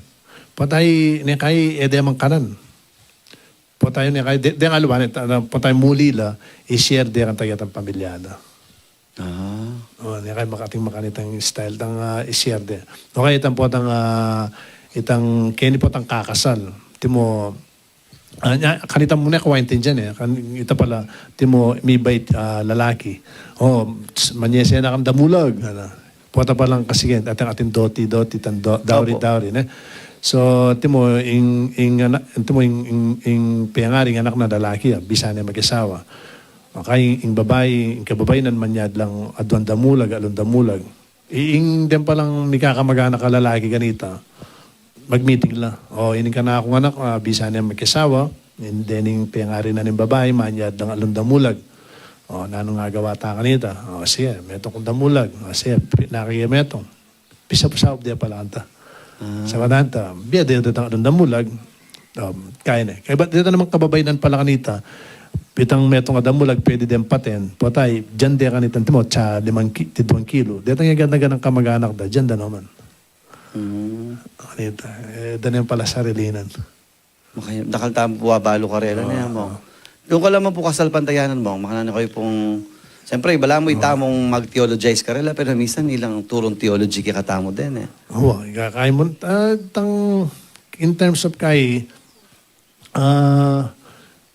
Potang, ne kay, e de mang kanan. Potang, ne kay, de-, deng aliwa, ne, ta-, potang muli la, i-share de kang taga tang pamilya da. Ah. O, ne kay makating makanitang style tang, ah, i-share de. O kaya itang potang, ah, itang keni potang kakasal. Timo, ah, nya, kanita mu ne, kawa intindian e. Kan-, ita pala, timo, mibait, ah, lalaki. O, s-, manyese na kang damulag, ano. Pota palang kasi atin, atin doti, doti, tan do-, dowry, opo, dowry, ne? So, timo, ing, ing anak, timo, ing, ing, ing pengari, ing anak na lalaki, ah, bisa ne makisawa. Okay, ing babai, ing kababainan manyad lang aduang damulag, alung damulag. I-, ing den palang mikakamag-anak a lalaki kanita, mag-meeting la. O, ining kanakung anak, ah, bisa ne makisawa, ing dening pengari na ning babai, manyad lang alung damulag. O, nanung agawa ta kanita? O, sige, metung kung damulag. O, sige, pi-, naki metung. Pisaup-saup de pala kanta. Ah. Sa kananta, bie de, de tang alung damulag. Um, kaya ne. Kaya ba't deta namang kababainan pala kanita, Itang metung a damulag, pwede deng paten. Potay, dinan de kanitan timo, tsa limang ki-, tiduang kilo. Detang ya gana-ganang kamag-anak da, dinan da naman. Mm. Kanita, e, da ne pala sarilinan. Makay-, dakal tamu pu abalu karela, ne, Among? Deng kalaman pu kasalpantayanan, Among, makananu kayu pung, siyempre, balamu itamung mag-theologize karela, pero minsan ilang turung theology kekatamu din, e. Wa, ika kay mun, ah, tang, in terms of kay, ah,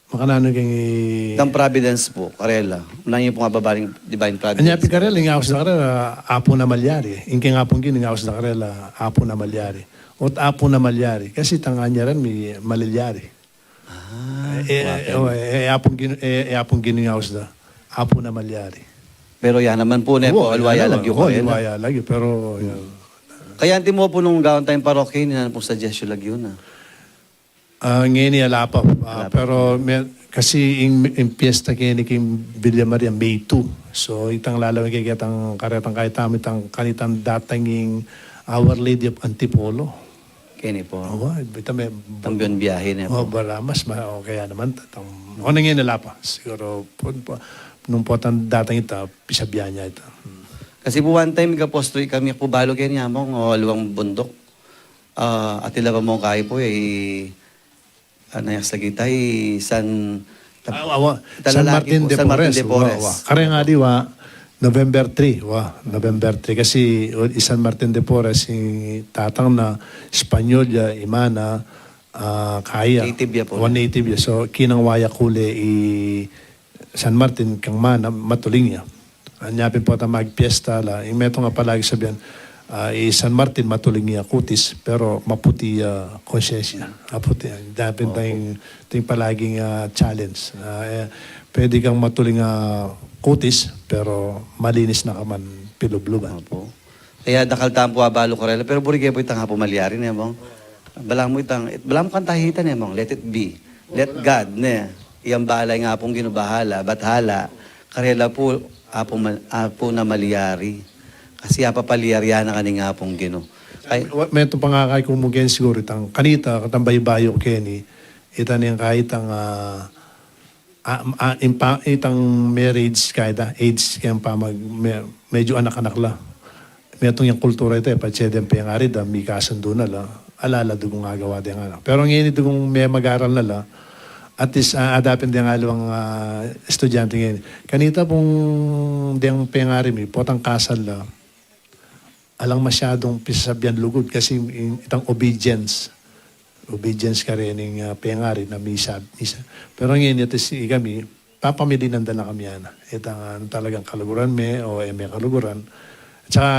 makananu keng i- Tang providence pu karela. Nanu yu pung ababaling divine providence? Anya pi karela, ing aus da karela, Apung Namalyari. Ing keng Apung Ginu, ing aus da karela, Apung Namalyari. Ot Apung Namalyari. Kasi tang anyaran mi Malilyari. Ah, e, e, e, Apung Ginu, e, e, Apung Ginu ing aus da. Apung Namalyari. Pero ya naman pu, ne, pu, aliwa ya lagyu karela. Aliwa ya lagyu, pero, ya. Kaya antimo pu nung gawan tayung parokya, nanu pung suggestion lagyu na? Ah, ngeni ala pa. Ah, pero me-, kasi ing, ing piyesta keni king Villa Maria, May two. So, itang lalawen kekatang karetang kaytamu, itang kanitang datang ing Our Lady of Antipolo. Keni pu. Awa, ita me-, Tambion biyahe, ne pu. Balamu mas ma-, o kaya naman, tatang, o, ngeni ala pa. Siguru, pu-, pu-, nung potang datang ita, pisabian ya ita. Hmm. Kasi pu one time, ika postu, ikami pu balu keni, Among, o, aliwang bunduk. Ah, atin la pa mu kayi pu, e, i, ano, yang sa kita, i San, San Martin de Porres. San Martin de Porres. Wa, wa. Kareng aliwa, November three, wa, November three. Kasi, o, i San Martin de Porres, i tatang na Espanyol ya, i mana, ah, kaya. Native ya pu. Wa, native ya. So, kinang wa ya kule i San Martin, kang mana, matuling ya. Anya pin potang magpiyesta la, ing metung a palagi sabian, ah, i San Martin matuling ya kutis, pero maputi ya konsyensya. Maputi ya. Dapin tayung, ting palaging, ah, challenge. Ah, e, pwede kang matuling, ah, kutis, pero malinis na ka man pilubluban. Opo. Kaya dakal tamu pu abalu karela, pero buri ke pu itang Apung Malyari, ne, Among? Balamu itang, balamu kanta ita, ne, Among? Let it be. Let God, ne? Yang bahala, ing Apung Ginu bahala, bathala karela pu, Apung Ma-, Apung Namalyari. Kasi apapalyarian na keni ning Apung Ginu. Ay. Wa, metung pa nga kay kung mugen siguru itang, kanita, katang baybayu keni, ita ne kay itang, ah, ah, ah, impa-, itang marriage kaya da, age kaya pa mag-, me-, medyu anak-anak la. Metung yang kultura ita, e, patse deng pengari da, mikasundu na la, ala la dugung agawa deng anak. Pero ngeni dugung me-, mag-aral na la, at least, ah, adapin deng aliwang, ah, estudyante ngeni. Kanita pung deng pengari mi, potang kasal la, alang masyadung pisasabian lugud kasi ing, itang obedience. Obedience karening, ah, pengari na misa, misa. Pero ngeni, at least, ikami, papamilinan da na kami ana. Itang, ah, talagang kaluguran me o e me kaluguran. At saka,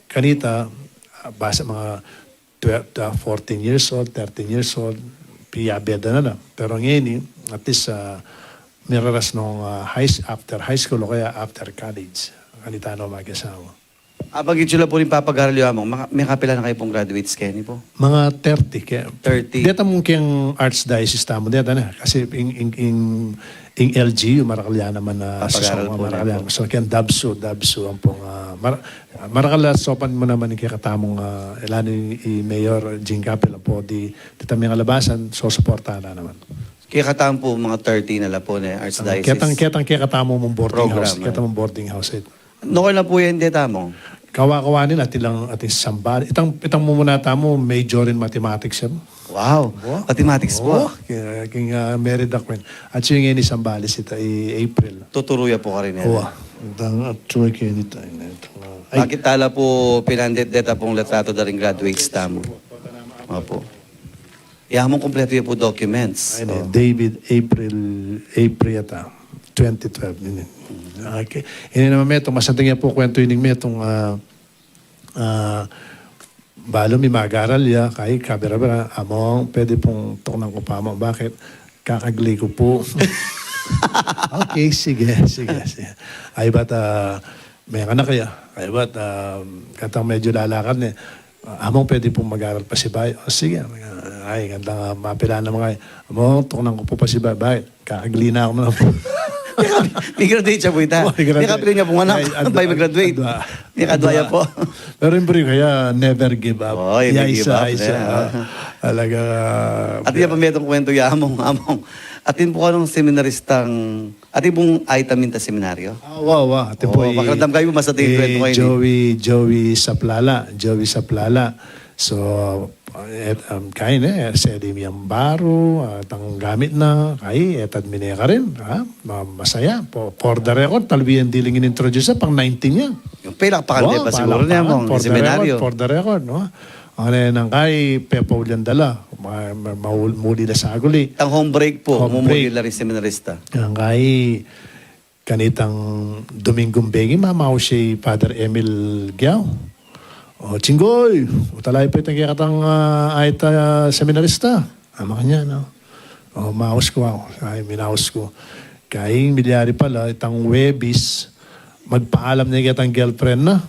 kanita, ah, basa mga twelve, ah, fourteen years old, thirteen years old, piyabe da na la. Pero ngeni, at least, ah, miraras nung, ah, high s-, after high school o kaya after college. Kanita na mag-asawa. Abanggit yu la pu ring papag-aral yu, Among, maka-, mekapila na kayu pung graduates keni pu? Mga thirty, kaya. Thirty. Deta mung keng archdiocese tamu, deta na. Kasi ing, ing, ing, ing L G U, marakal ya naman na papag-aral pu, marakal ya. So, keng DABSU, DABSU, ampong, ah, mar-, marakal la saupan mu naman ing kekatamung, ah, e lanu i Mayor Jing Capel, ampo di, deta mung kalabasan, susuportahan na naman. Kekatamu pu, mga thirty na la pu, ne, archdiocese. Ketang, ketang, kekatamu mung boarding house, ketang mung boarding house, e. Nokal na pu yan, deta, Among? Kawa-kawa nin, atin lang, atin sambal. Itang, itang mumuna tamu, major in mathematics yan. Wow. Mathematics pu. O, kaya, kaya, ah, married ako yan. At siya ngeni sambal, ita, i April. Tuturu ya pu karin yan. Wa. Itang, at siya ngeni tayo na ito. Ay. Bakit tala pu pinandit deta pung litrato da ring graduates tamu? Opo. Ya mu, kumpletu ya pu documents. Ay, ne, David, April, April yata, twenty twelve, ini. Okay. Ini naman metung, masanting ya pu kwentu ining metung, ah, ah, balu mi mag-aral ya, kay kabira-bira, Among, pwede pung tuknan ku pa, Among, bakit? Kakagli ku pu. Okay, sige, sige, sige. Ay, ba't, ah, menganak ya? Ay, ba't, ah, katang medyu lalakad ne. Among, pwede pung mag-aral pa si bayu? O, sige. Ay, ganda nga, mapila na mga. Among, tuknan ku pu pa si bayu. Bakit? Kakagli na ku na pu. Mika-, mika-graduate ya pu ita. Oh, mika-graduate. Mika-graduate ya pu, anak. Ay, adwa, adwa. Mika-graduate. Adwa. Mika-graduate ya pu. Adwa. Pero ing buri ku ya, never give up. Oh, never give up, ya. Isa, isa. Talaga, ah, atin ya pa metung kwentu ya, among, among. Atin pu kayung seminaristang, atin pung aita minta seminaryo? Ah, wa, wa. Atin pu, oh, i-, pakiramdam kayu, mas atin i-, kwentu kayu ni Joey, Joey Saplala. Joey Saplala. So, et, um, kayi ne, seli mi yang baru, ah, tang gamit na, kayi, etad mi ne karin, ha? Ma-, masaya. For, for the record, talwi yang diling in-introduce, pang nineteen ya. Yung pela, pakante pa siguro niya, among, for the record, seminaryo. For the record, no? Ang ne, nang kayi, pepaulian da la, ma-, ma-, maul-, muli la saguli. Tang home break pu, home break. Mumuli la ring seminarista. Nang kayi, kanitang Domingong bengi, mamaus ya i Father Emil Giao. O, Chinggoy, utalay pa itang kekatang, ah, aita seminarista. Ah, makanyan, no? O, maus ku, ah. Ay, minaus ku. Kayi milyari pala, itang Webis, magpaalam ne ketang girlfriend na.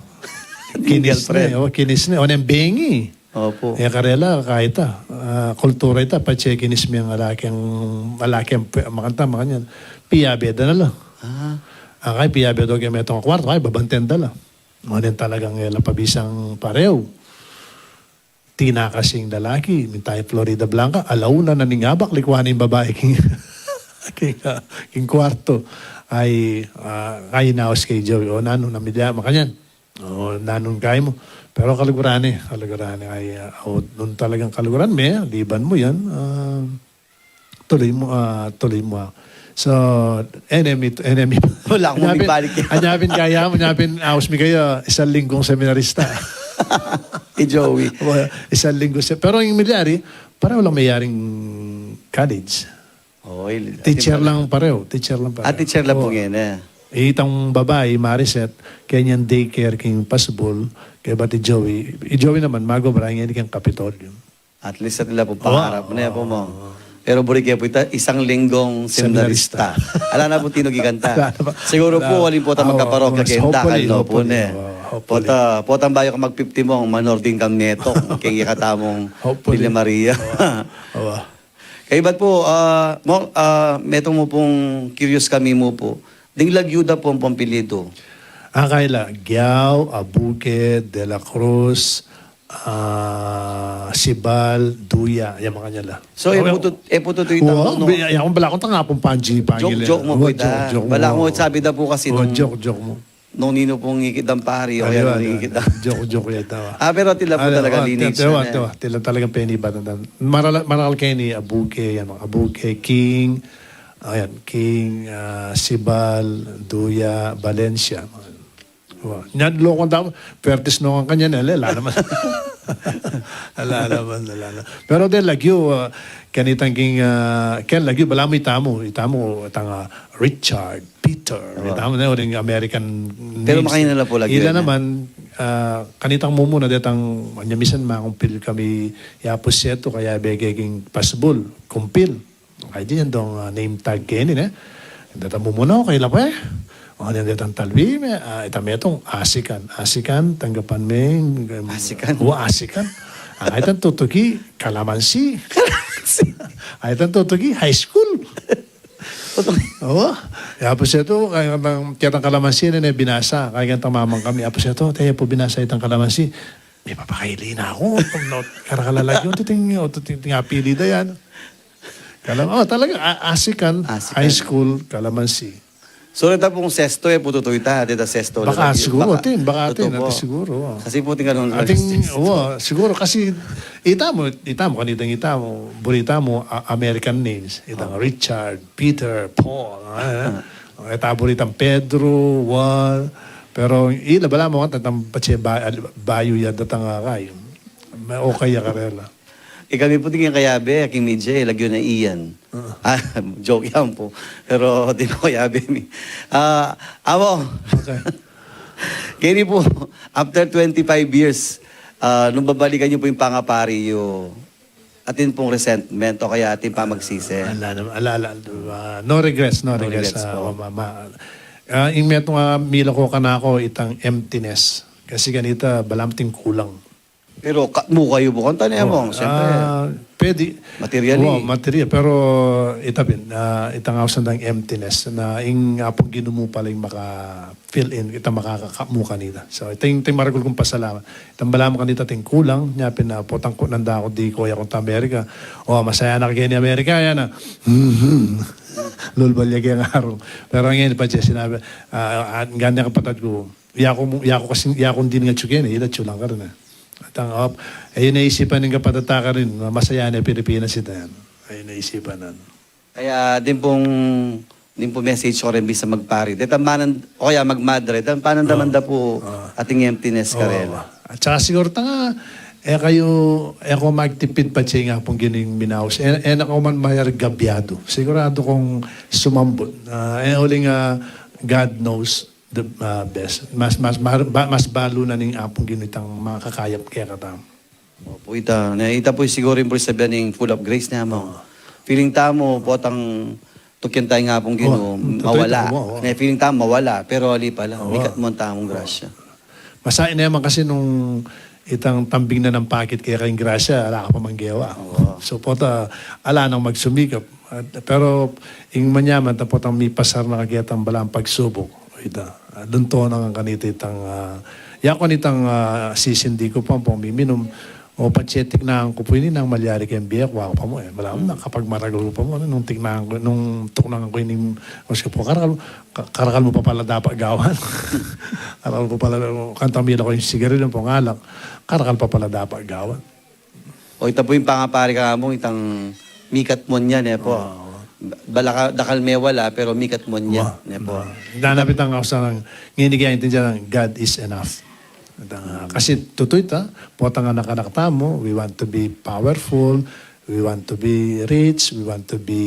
Kinis ne, girlfriend. O, kinis ne. O, neng bengi. Opu. E karela, kaita, ah, kultura ita, patse kinis me ing lalaking, lalaking pe-, makanta, makanyan. Piyabe da na la. Ah. Akay, piyabe da ke metung kwartu, ay, babanten da la. Ngunit talagang e la pabisang parew. Tinakas ing lalaki, mintay Floridablanca, ala una na ning abak, likuan ing babai king, king, ah, king kwartu. Ay, ah, ay, naus kay Joey, o, nanu, na milya, makanyan. O, nanung kaya mu. Pero kaluguran e, kaluguran e, ay, ah, o, nung talagang kaluguran me, liban mu yan, ah, tuloy mu, ah, tuloy mu, ah. So, enemy to enemy. Wala akong mibalik yan. Anyapin kaya mu, anyapin, aus mi kaya, isang linggong seminarista. I Joey. Well, isang linggo siya. Pero yung milyari, pareho lang miyaring college. Oo, il-, teacher lang pareho, teacher lang pareho. Ah, teacher lang pu ngeni. Itang babai, Mariset, kaya niyang daycare king Pasbul, kaya ba ti Joey, i Joey naman, magobra ngeni king Kapitolyo. At least, at least la pu pangarap ne pu, among. Pero buri ke pu ita, isang linggong seminarista. Seminarista. Ala na pu tinu kikanta. Ala na pu. Siguro pu, ala, alin pu ta magkaparokya keng dakal, no pu, ne. Hopefully, hopefully. Pota, potang bayu ka mag-fifty, among, manordain kang metung keng ikatamung Villa Maria. Awa. Kaybat pu, ah, among, ah, metung mu pung curious kami mu pu. Ding lagyu da pu ampong apelyidu. Ah, kaya la, Giao, Abuque, De La Cruz, ah, Sibal, Duya, yang makanyan la. So, e pu tut-, e pu tutu ita, no? Yang bala ku tang apung panji, panji. Joke, joke mu pu ita. Bala ku sabi da pu kasi nung, joke, joke mu. Nung ninu pung ikit dang pari, o kaya nung ikit dang. Joke, joke ya ita. Ah, pero tila pu talaga linis na. Tila talagang penibatan. Maral, maral keni, Abuque, yan, mga Abuque, King, ayan, King, ah, Sibal, Duya, Valencia. Wa, nyan lo kong tau, pertis no kang kanyan, ele, ala naman. Ala naman, ala naman. Pero de lagyu, ah, kanitang king, ah, ken lagyu, balamu itamu, itamu, itang, ah, Richard, Peter, itamu na, uling American names. Pero makanyan la pu lagyu. Ila naman, ah, kanitang mumuna detang, anya misan makumpil kami, ya pu setu, kaya bege king Pasbul, kumpil. Ay, di yan dong, ah, name tag keni, ne? Deta mumuna, okay la pu e. O, yan detang talwi me, ah, ita metung, asikan. Asikan, tanggapan me, um, asikan. O, asikan. Ah, itang tutuki, kalamansi. Kalamansi. Ah, itang tutuki, high school. Tutuki. O, ya pu setu, kaya itang, kaya itang kalamansi, ne, ne, binasa. Kaya itang mamang kami, ya pu setu, te, ya pu binasa itang kalamansi. Mipapakaili na ku. No, karakal a lagyu, o, tuting, o, tuting, ting apelyidu yan. Kalam-, o, talaga, a-, asikan, asikan. High school, kalamansi. So, reta pung sesto, e pu tutu ita, deta sesto. Baka siguro, atin, baka atin, atin siguro, o. Kasi pu, tingnan nung atin, o, siguro, kasi, itamu, itamu, kanitang itamu, buri tamu, a-, American names, itang Richard, Peter, Paul, e. Ita buri tang Pedro, Juan, pero, ila, balamu, itang patse ba-, bayu ya datang, a, kay. May okay ya karela. Ikami pu, di keng kayabe, king media, e, lagyu na Ian. Ah, joke yan pu. Pero di na kayabe mi. Ah, amo. Okay. Keni pu, after twenty-five years, ah, nung babalikan yu pu ing pangapari yu, atin pung resentment o kaya atin pamagsisi? Ala naman, ala, ala, ah, no regrets, no regrets, ah, pu. Ma-, ma-, ah, ing metung, ah, milako kanaku, itang emptiness. Kasi kanita, balamu ting kulang. Pero ka-, muka yu bukang tane, among, siyempre. Ah, Pwede. Materially. Wa, material. Pero ita pin, ah, itang ausan dang emptiness na ing Apung Ginu mu pala ing maka-fill in, ita makakakamu kanita. So, ita ing, ita ing maragul kung pasalamat. Itang balamu kanita ating kulang, nya pin, ah, potang ku nanda ku di ku ya kung ta Amerika. O, masaya na keni Amerika, yan na. Lulbal ya kaya nga arung. Pero ngayon pa siya sinabi, ah, ah, ganyan kapatad ku, yaku, yaku kasi, yaku din nga tsukin, eh, ita tsulang ka rin, eh. At ang, op, eh, yun naisipan ning kapatad ta ka rin, masaya na Pilipinas ita yan. Ayun naisipan na. Kaya din pong, din po message ko rin bisa magpari. Deta manan, o kaya magmadre, deta panan damanda po ating emptiness karela. At saka siguro ta nga, eh kayo, eh ko magtipid pa siya nga pong gining minaus. Eh, eh na ko man mayar gabyado. Sigurado kung sumambot. Ah, eh, uling, ah, God knows the, ah, best. Mas, mas, mar-, ba-, mas balu na ning Apung Ginu itang makakayap kaya katam. Opo, ita, na, ita po siguro yung sabihan ning full of grace niya mo. Feeling tamo, potang tukyan tayo nga pong Ginu, mawala. Na feeling tamo, mawala. Pero ali pala, mikat mo ang tamong grasya. Masain na yaman kasi nung itang tambing na ng pakit kaya kayong grasya, ala ka pa manggewa. So, pota, ala nang magsumikap. At, pero, ing manyaman, tapot ang mipasar na kagitang balang pagsubok. Ita, ah, dunto na nga kanita itang, ah, yaku itang, ah, sisindi ku pa, pong miminum, o patse tiknangan ku pu ini nang malyari keng bie ku, aku pa mu, eh. Balamu na, kapag maragul ku pa mu, nung tiknangan ku, nung tuknangan ku ini, mas ka pu, karakal, ka-, karakal mu pa pala dapat gawan. Karakal mu pa pala, kanta mila ku yung sigarilyo, pong alak, karakal pa pala dapat gawan. O, ita po yung pangapari ka mo, itang mikat mo niyan, eh, po. Bala ka, dakal me wala, pero mikat mo niyan, eh, po. Danapit ang kausang, ngini kaya intindihan ng God is enough. At, ah, kasi tutuy ta, potang anak-anak tamo, we want to be powerful, we want to be rich, we want to be,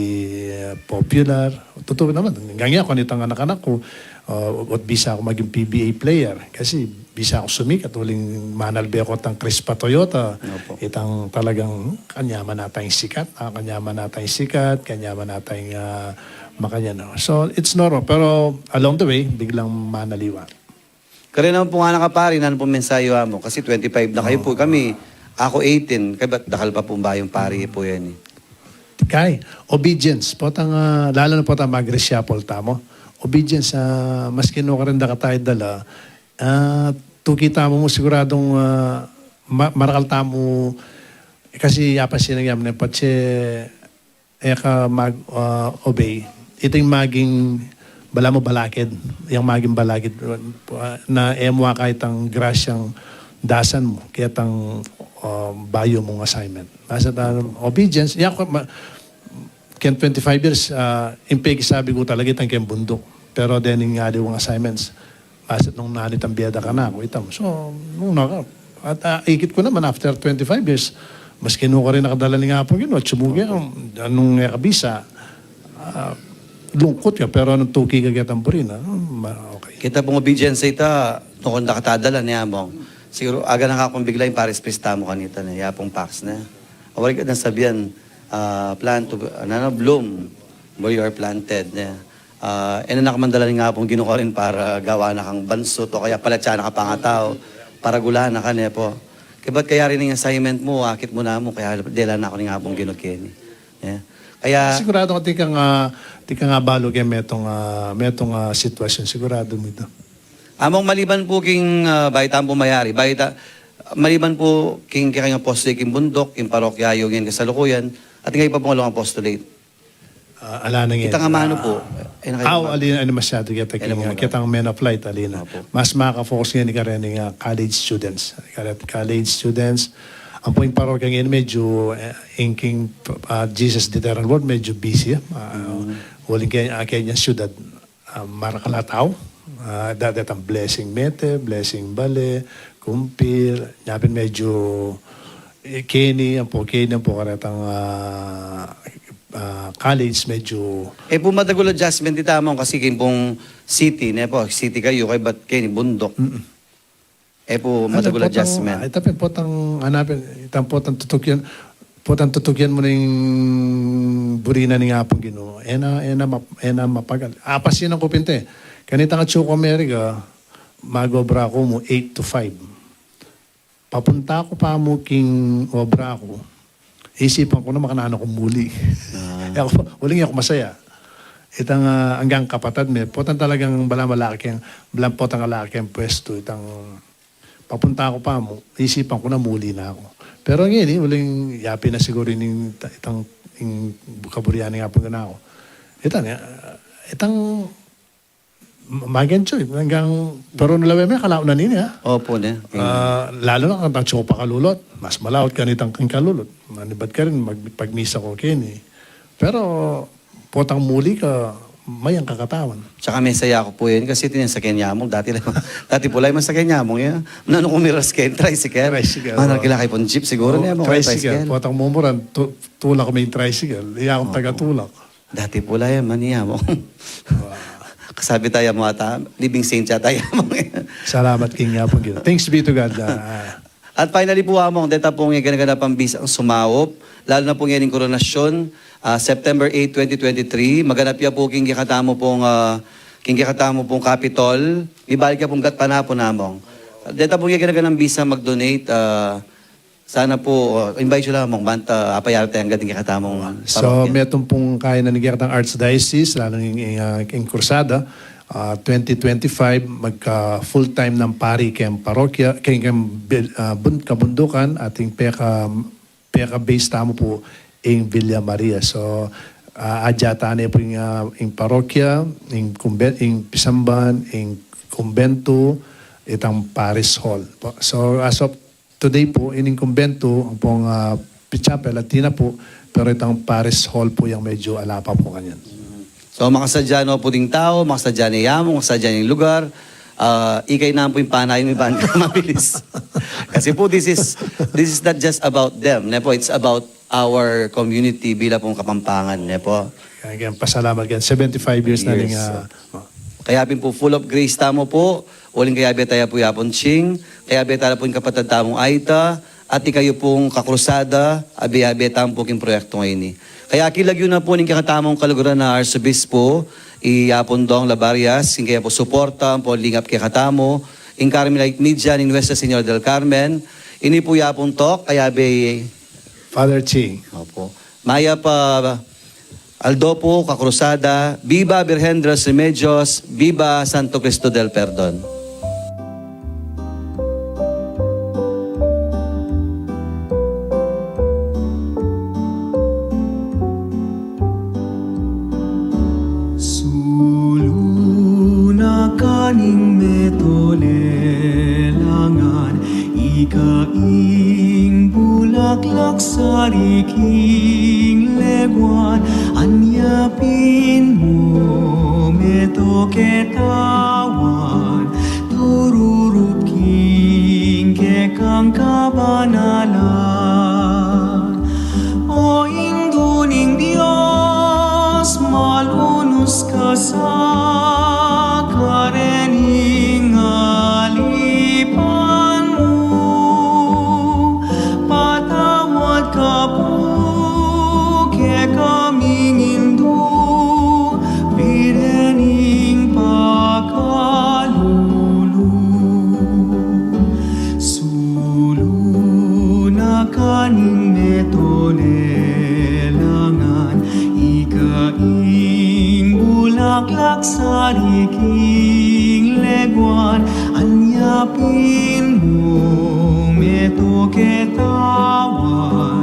uh, popular. Tutuy naman, hanggang ya, kung itang anak-anak ku, uh, at bisa aku maging P B A player. Kasi bisa aku sumikat, uling manalbe aku itang Crispa Toyota. Itang talagang kanyaman na tayong sikat, ah, kanyaman na tayong sikat, kanyaman na tayong, ah, makanyan, no? So, it's normal. Pero along the way, biglang manaliwa. Kare naman po nga nakapari, nanu pong mensahe mo? Kasi twenty-five na kayo po. Kami, ako eighteen, kaya ba't dakal pa pong bayong pari po yan eh? Kay, obedience. Potang, ah, lalo na potang mag-reshuffle tamo. Obedience, ah, maski no ka rin dakatay dala, ah, tuki tamo mu siguradong, ah, ma-, marakal tamo, kasi yapasin ang yaman, eh, patse, e ka mag, ah, obey. Ito yung maging, bala mo balakid, yung maging balakid, ah, na e mu akay itang grasyang dasan mo, kaya itang, ah, bayu mong assignment. Basta ta-, obedience, ya ko, ma-, ken twenty-five years, ah, impegi sabi ko talaga itang ken bundok. Pero then, yung nga di yung assignments, Basta nung nanit ang biyada ka na, ku itam. So, nung naka, at, ah, ikit ku naman, after twenty-five years, maski nu ka rin nakadala ning Apung Ginu, at sumugi ka, anung e ka bisa, ah, lungkut ka, pero nung tuki ka keta buri na, hmm, ma-, okay. Kita pung obedience ita, nung kung nakatadala ni Among. Siguro, aga na ka kung bigla yung paris pista mo kanita na, ya pung pax na. Awari ka na sabihan, ah, plant to, ano, ano, bloom where you are planted, ne? Ah, e na na ka man dala ning Apung Ginu karin para gawa na kang bansut o kaya palatya na ka pangatau, para gula na ka, ne po? Kaya ba't kaya rin yung assignment mo, akit mo na mo, kaya dela na ku ning Apung Ginu keni, ne? Kaya sigurado ka, tikang, ah, tikang abalu keng metung, ah, metung, ah, sitwasyon, sigurado mu ita. Among maliban po king, ah, baita ang pumayari, baita, maliban po king, king apostol king bundok, king parokya yu ngeni kasalukuyan, at ing iba pong along apostolate. Ah, ala na ngeni. Kita nga manu po. Ah, e na kayo aw, ma- alin, alin masyado kita, e na king, po ah, maganda. Kitang Men of Light, alin na. Opo. Mas makafocus ngeni kareni nga college students. Kare-, college students. Ang po ing parokya ngeni medyo, eh, ing king, ah, Jesus the Eternal Word, medyo busy, ah. Mm. Uling ke-, ah, kenya syudad. Ah, marakal a tau. Ah, da-, datang Blessing Mete, Blessing Bale, Kumpir, nya pin medyo, eh, keni, ampo, keni, ampo, karetang, ah, ah, college, medyo. E pu madagul adjustment ita Among kasi king pung city, ne po, city kayu, kaybat keni bundok. Mm-mm. E pu madagul adjustment. Ay, tapi potang, hanapin, itang potang tutukyan, potang tutukyan mu ning buri na ning Apung Ginu. E na, e na map-, e na mapagal. Apasinan ku pin te. Kanitang atsu ku Amerika, mag-obra ku mu eight to five. Papunta ku pa mu king obra ku. isipan ku na makananu ku muli. Aku, uling aku masaya. Itang, ah, anggang kapatad me, potang talagang bala malaki, bala potang malaki ing pwestu, itang papunta ku pa mu, isipan ku na muli na aku. Pero ngeni, uling yapin na siguru ning ta-, itang, ing kaburian ning Apung Ginu ku. Itang, ah, itang, ma-, magencho, anggang, pero nung lawe me, kalaut na nini, ah. Opo, ne. Ah, lalu na kang tang tsu pakalulot, mas malaut kanitang king kalulot. Manibat ka rin, mag-, pagmisa ku keni. Pero, potang muli ka, mayang kakatawan. Tsaka mesaya ku pu yan, kasi ito yung sakyan namung. Dati lang, dati pu lang yung sakyan namung, ya. Nanu ku miras keni, tricycle. Tricycle, Mana oh. Kila kay pun jeep, siguru, Oh, ne, mo, tricycle. Tricycle. Potang mumuran, tu-, tulak ku may tricycle. Iya akong Opo. Tagatulak. Dati pu lang yan, maniya mo. Wow. Kasabi taya mu ata, living saint ya taya mu. Salamat king Apung Ginu. Thanks be to God. Ah, At finally pu, Among, deta pung gana-ganapang bisang sumaup, lalu na pu ngening koronasyon, ah, September eight, twenty twenty-three, maganap ya pu king kekatamu pung, ah, king kekatamu pung Capitol, mibalik ya pung gatpanapun, Among. Deta pung gana-ganapang bisang mag-donate, ah, sana pu, ah, invite yu la, Among, banta, ah, apayari taya anggad ing kekatamung So, parokya. Metung pung kainan ning kekatang Archdiocese, lalu ing, ing, ah, ing Cruzada, ah, twenty twenty-five, magka full-time nang pari keng parokya, keng, keng bil-, ah, bun-, kabundukan, at ing peka, peka-base tamu pu ing Villa Maria. So, ah, adya tane pu ing, ah, ing parokya, ing kumben-, ing pisamban, ing kumbentu, itang parish hall. So, as of today pu, ining kumbentu, ampong, ah, chapel, atin na pu, pero itang parish hall pu yang medyo ala pa pu kanyan. So, makasadya no pu ding tau, makasadya ne ya mu, makasadya ne ing lugar, ah, ikay na pu ing panayan mi ban mabilis. Kasi pu, this is, this is not just about them, ne po? It's about our community bilang pung Kapampangan, ne po? Kaya, kaya pasalamat kaya. Seventy-five years na Years, ning, ah, oh. Kaya pin pu, full of grace tamu pu, uling kayabe taya pu i Apung Ching, kayabe tala pu ing kapatad tamung Aita, at ikayu pung kakrusada, abe-abe tamu pu king proyektu ngeni. Kaya king lagyu na pu ning kekatamung kaluguran a Arsobispo, i Apung Dong Labarias, king kaya pu suporta, ampo lingap kekatamu, ing Carmelite Media ning Nuestra Señora del Carmen, ini pu i Apung Tok, kayabe i Father Ching. Opo. Mayap a aldo pu, kakrusada, Viva Virgen de los Remedios, Viva Santo Cristo del Perdon. Sulu na ka ning meto lelangan, ika ing bulaklak sa riking leguan, anya pin mu meto ketawan, tururup king kekang kabanalan. O Indu ning Dios, malunus ka sa karening alipan mu, patawad ka pu kekaming Indu, Virgen ning pakalulu. Sulu na ka ning meto lelangan, ika ing bulaklak sa riking leguan, anya pin mu meto ketawan,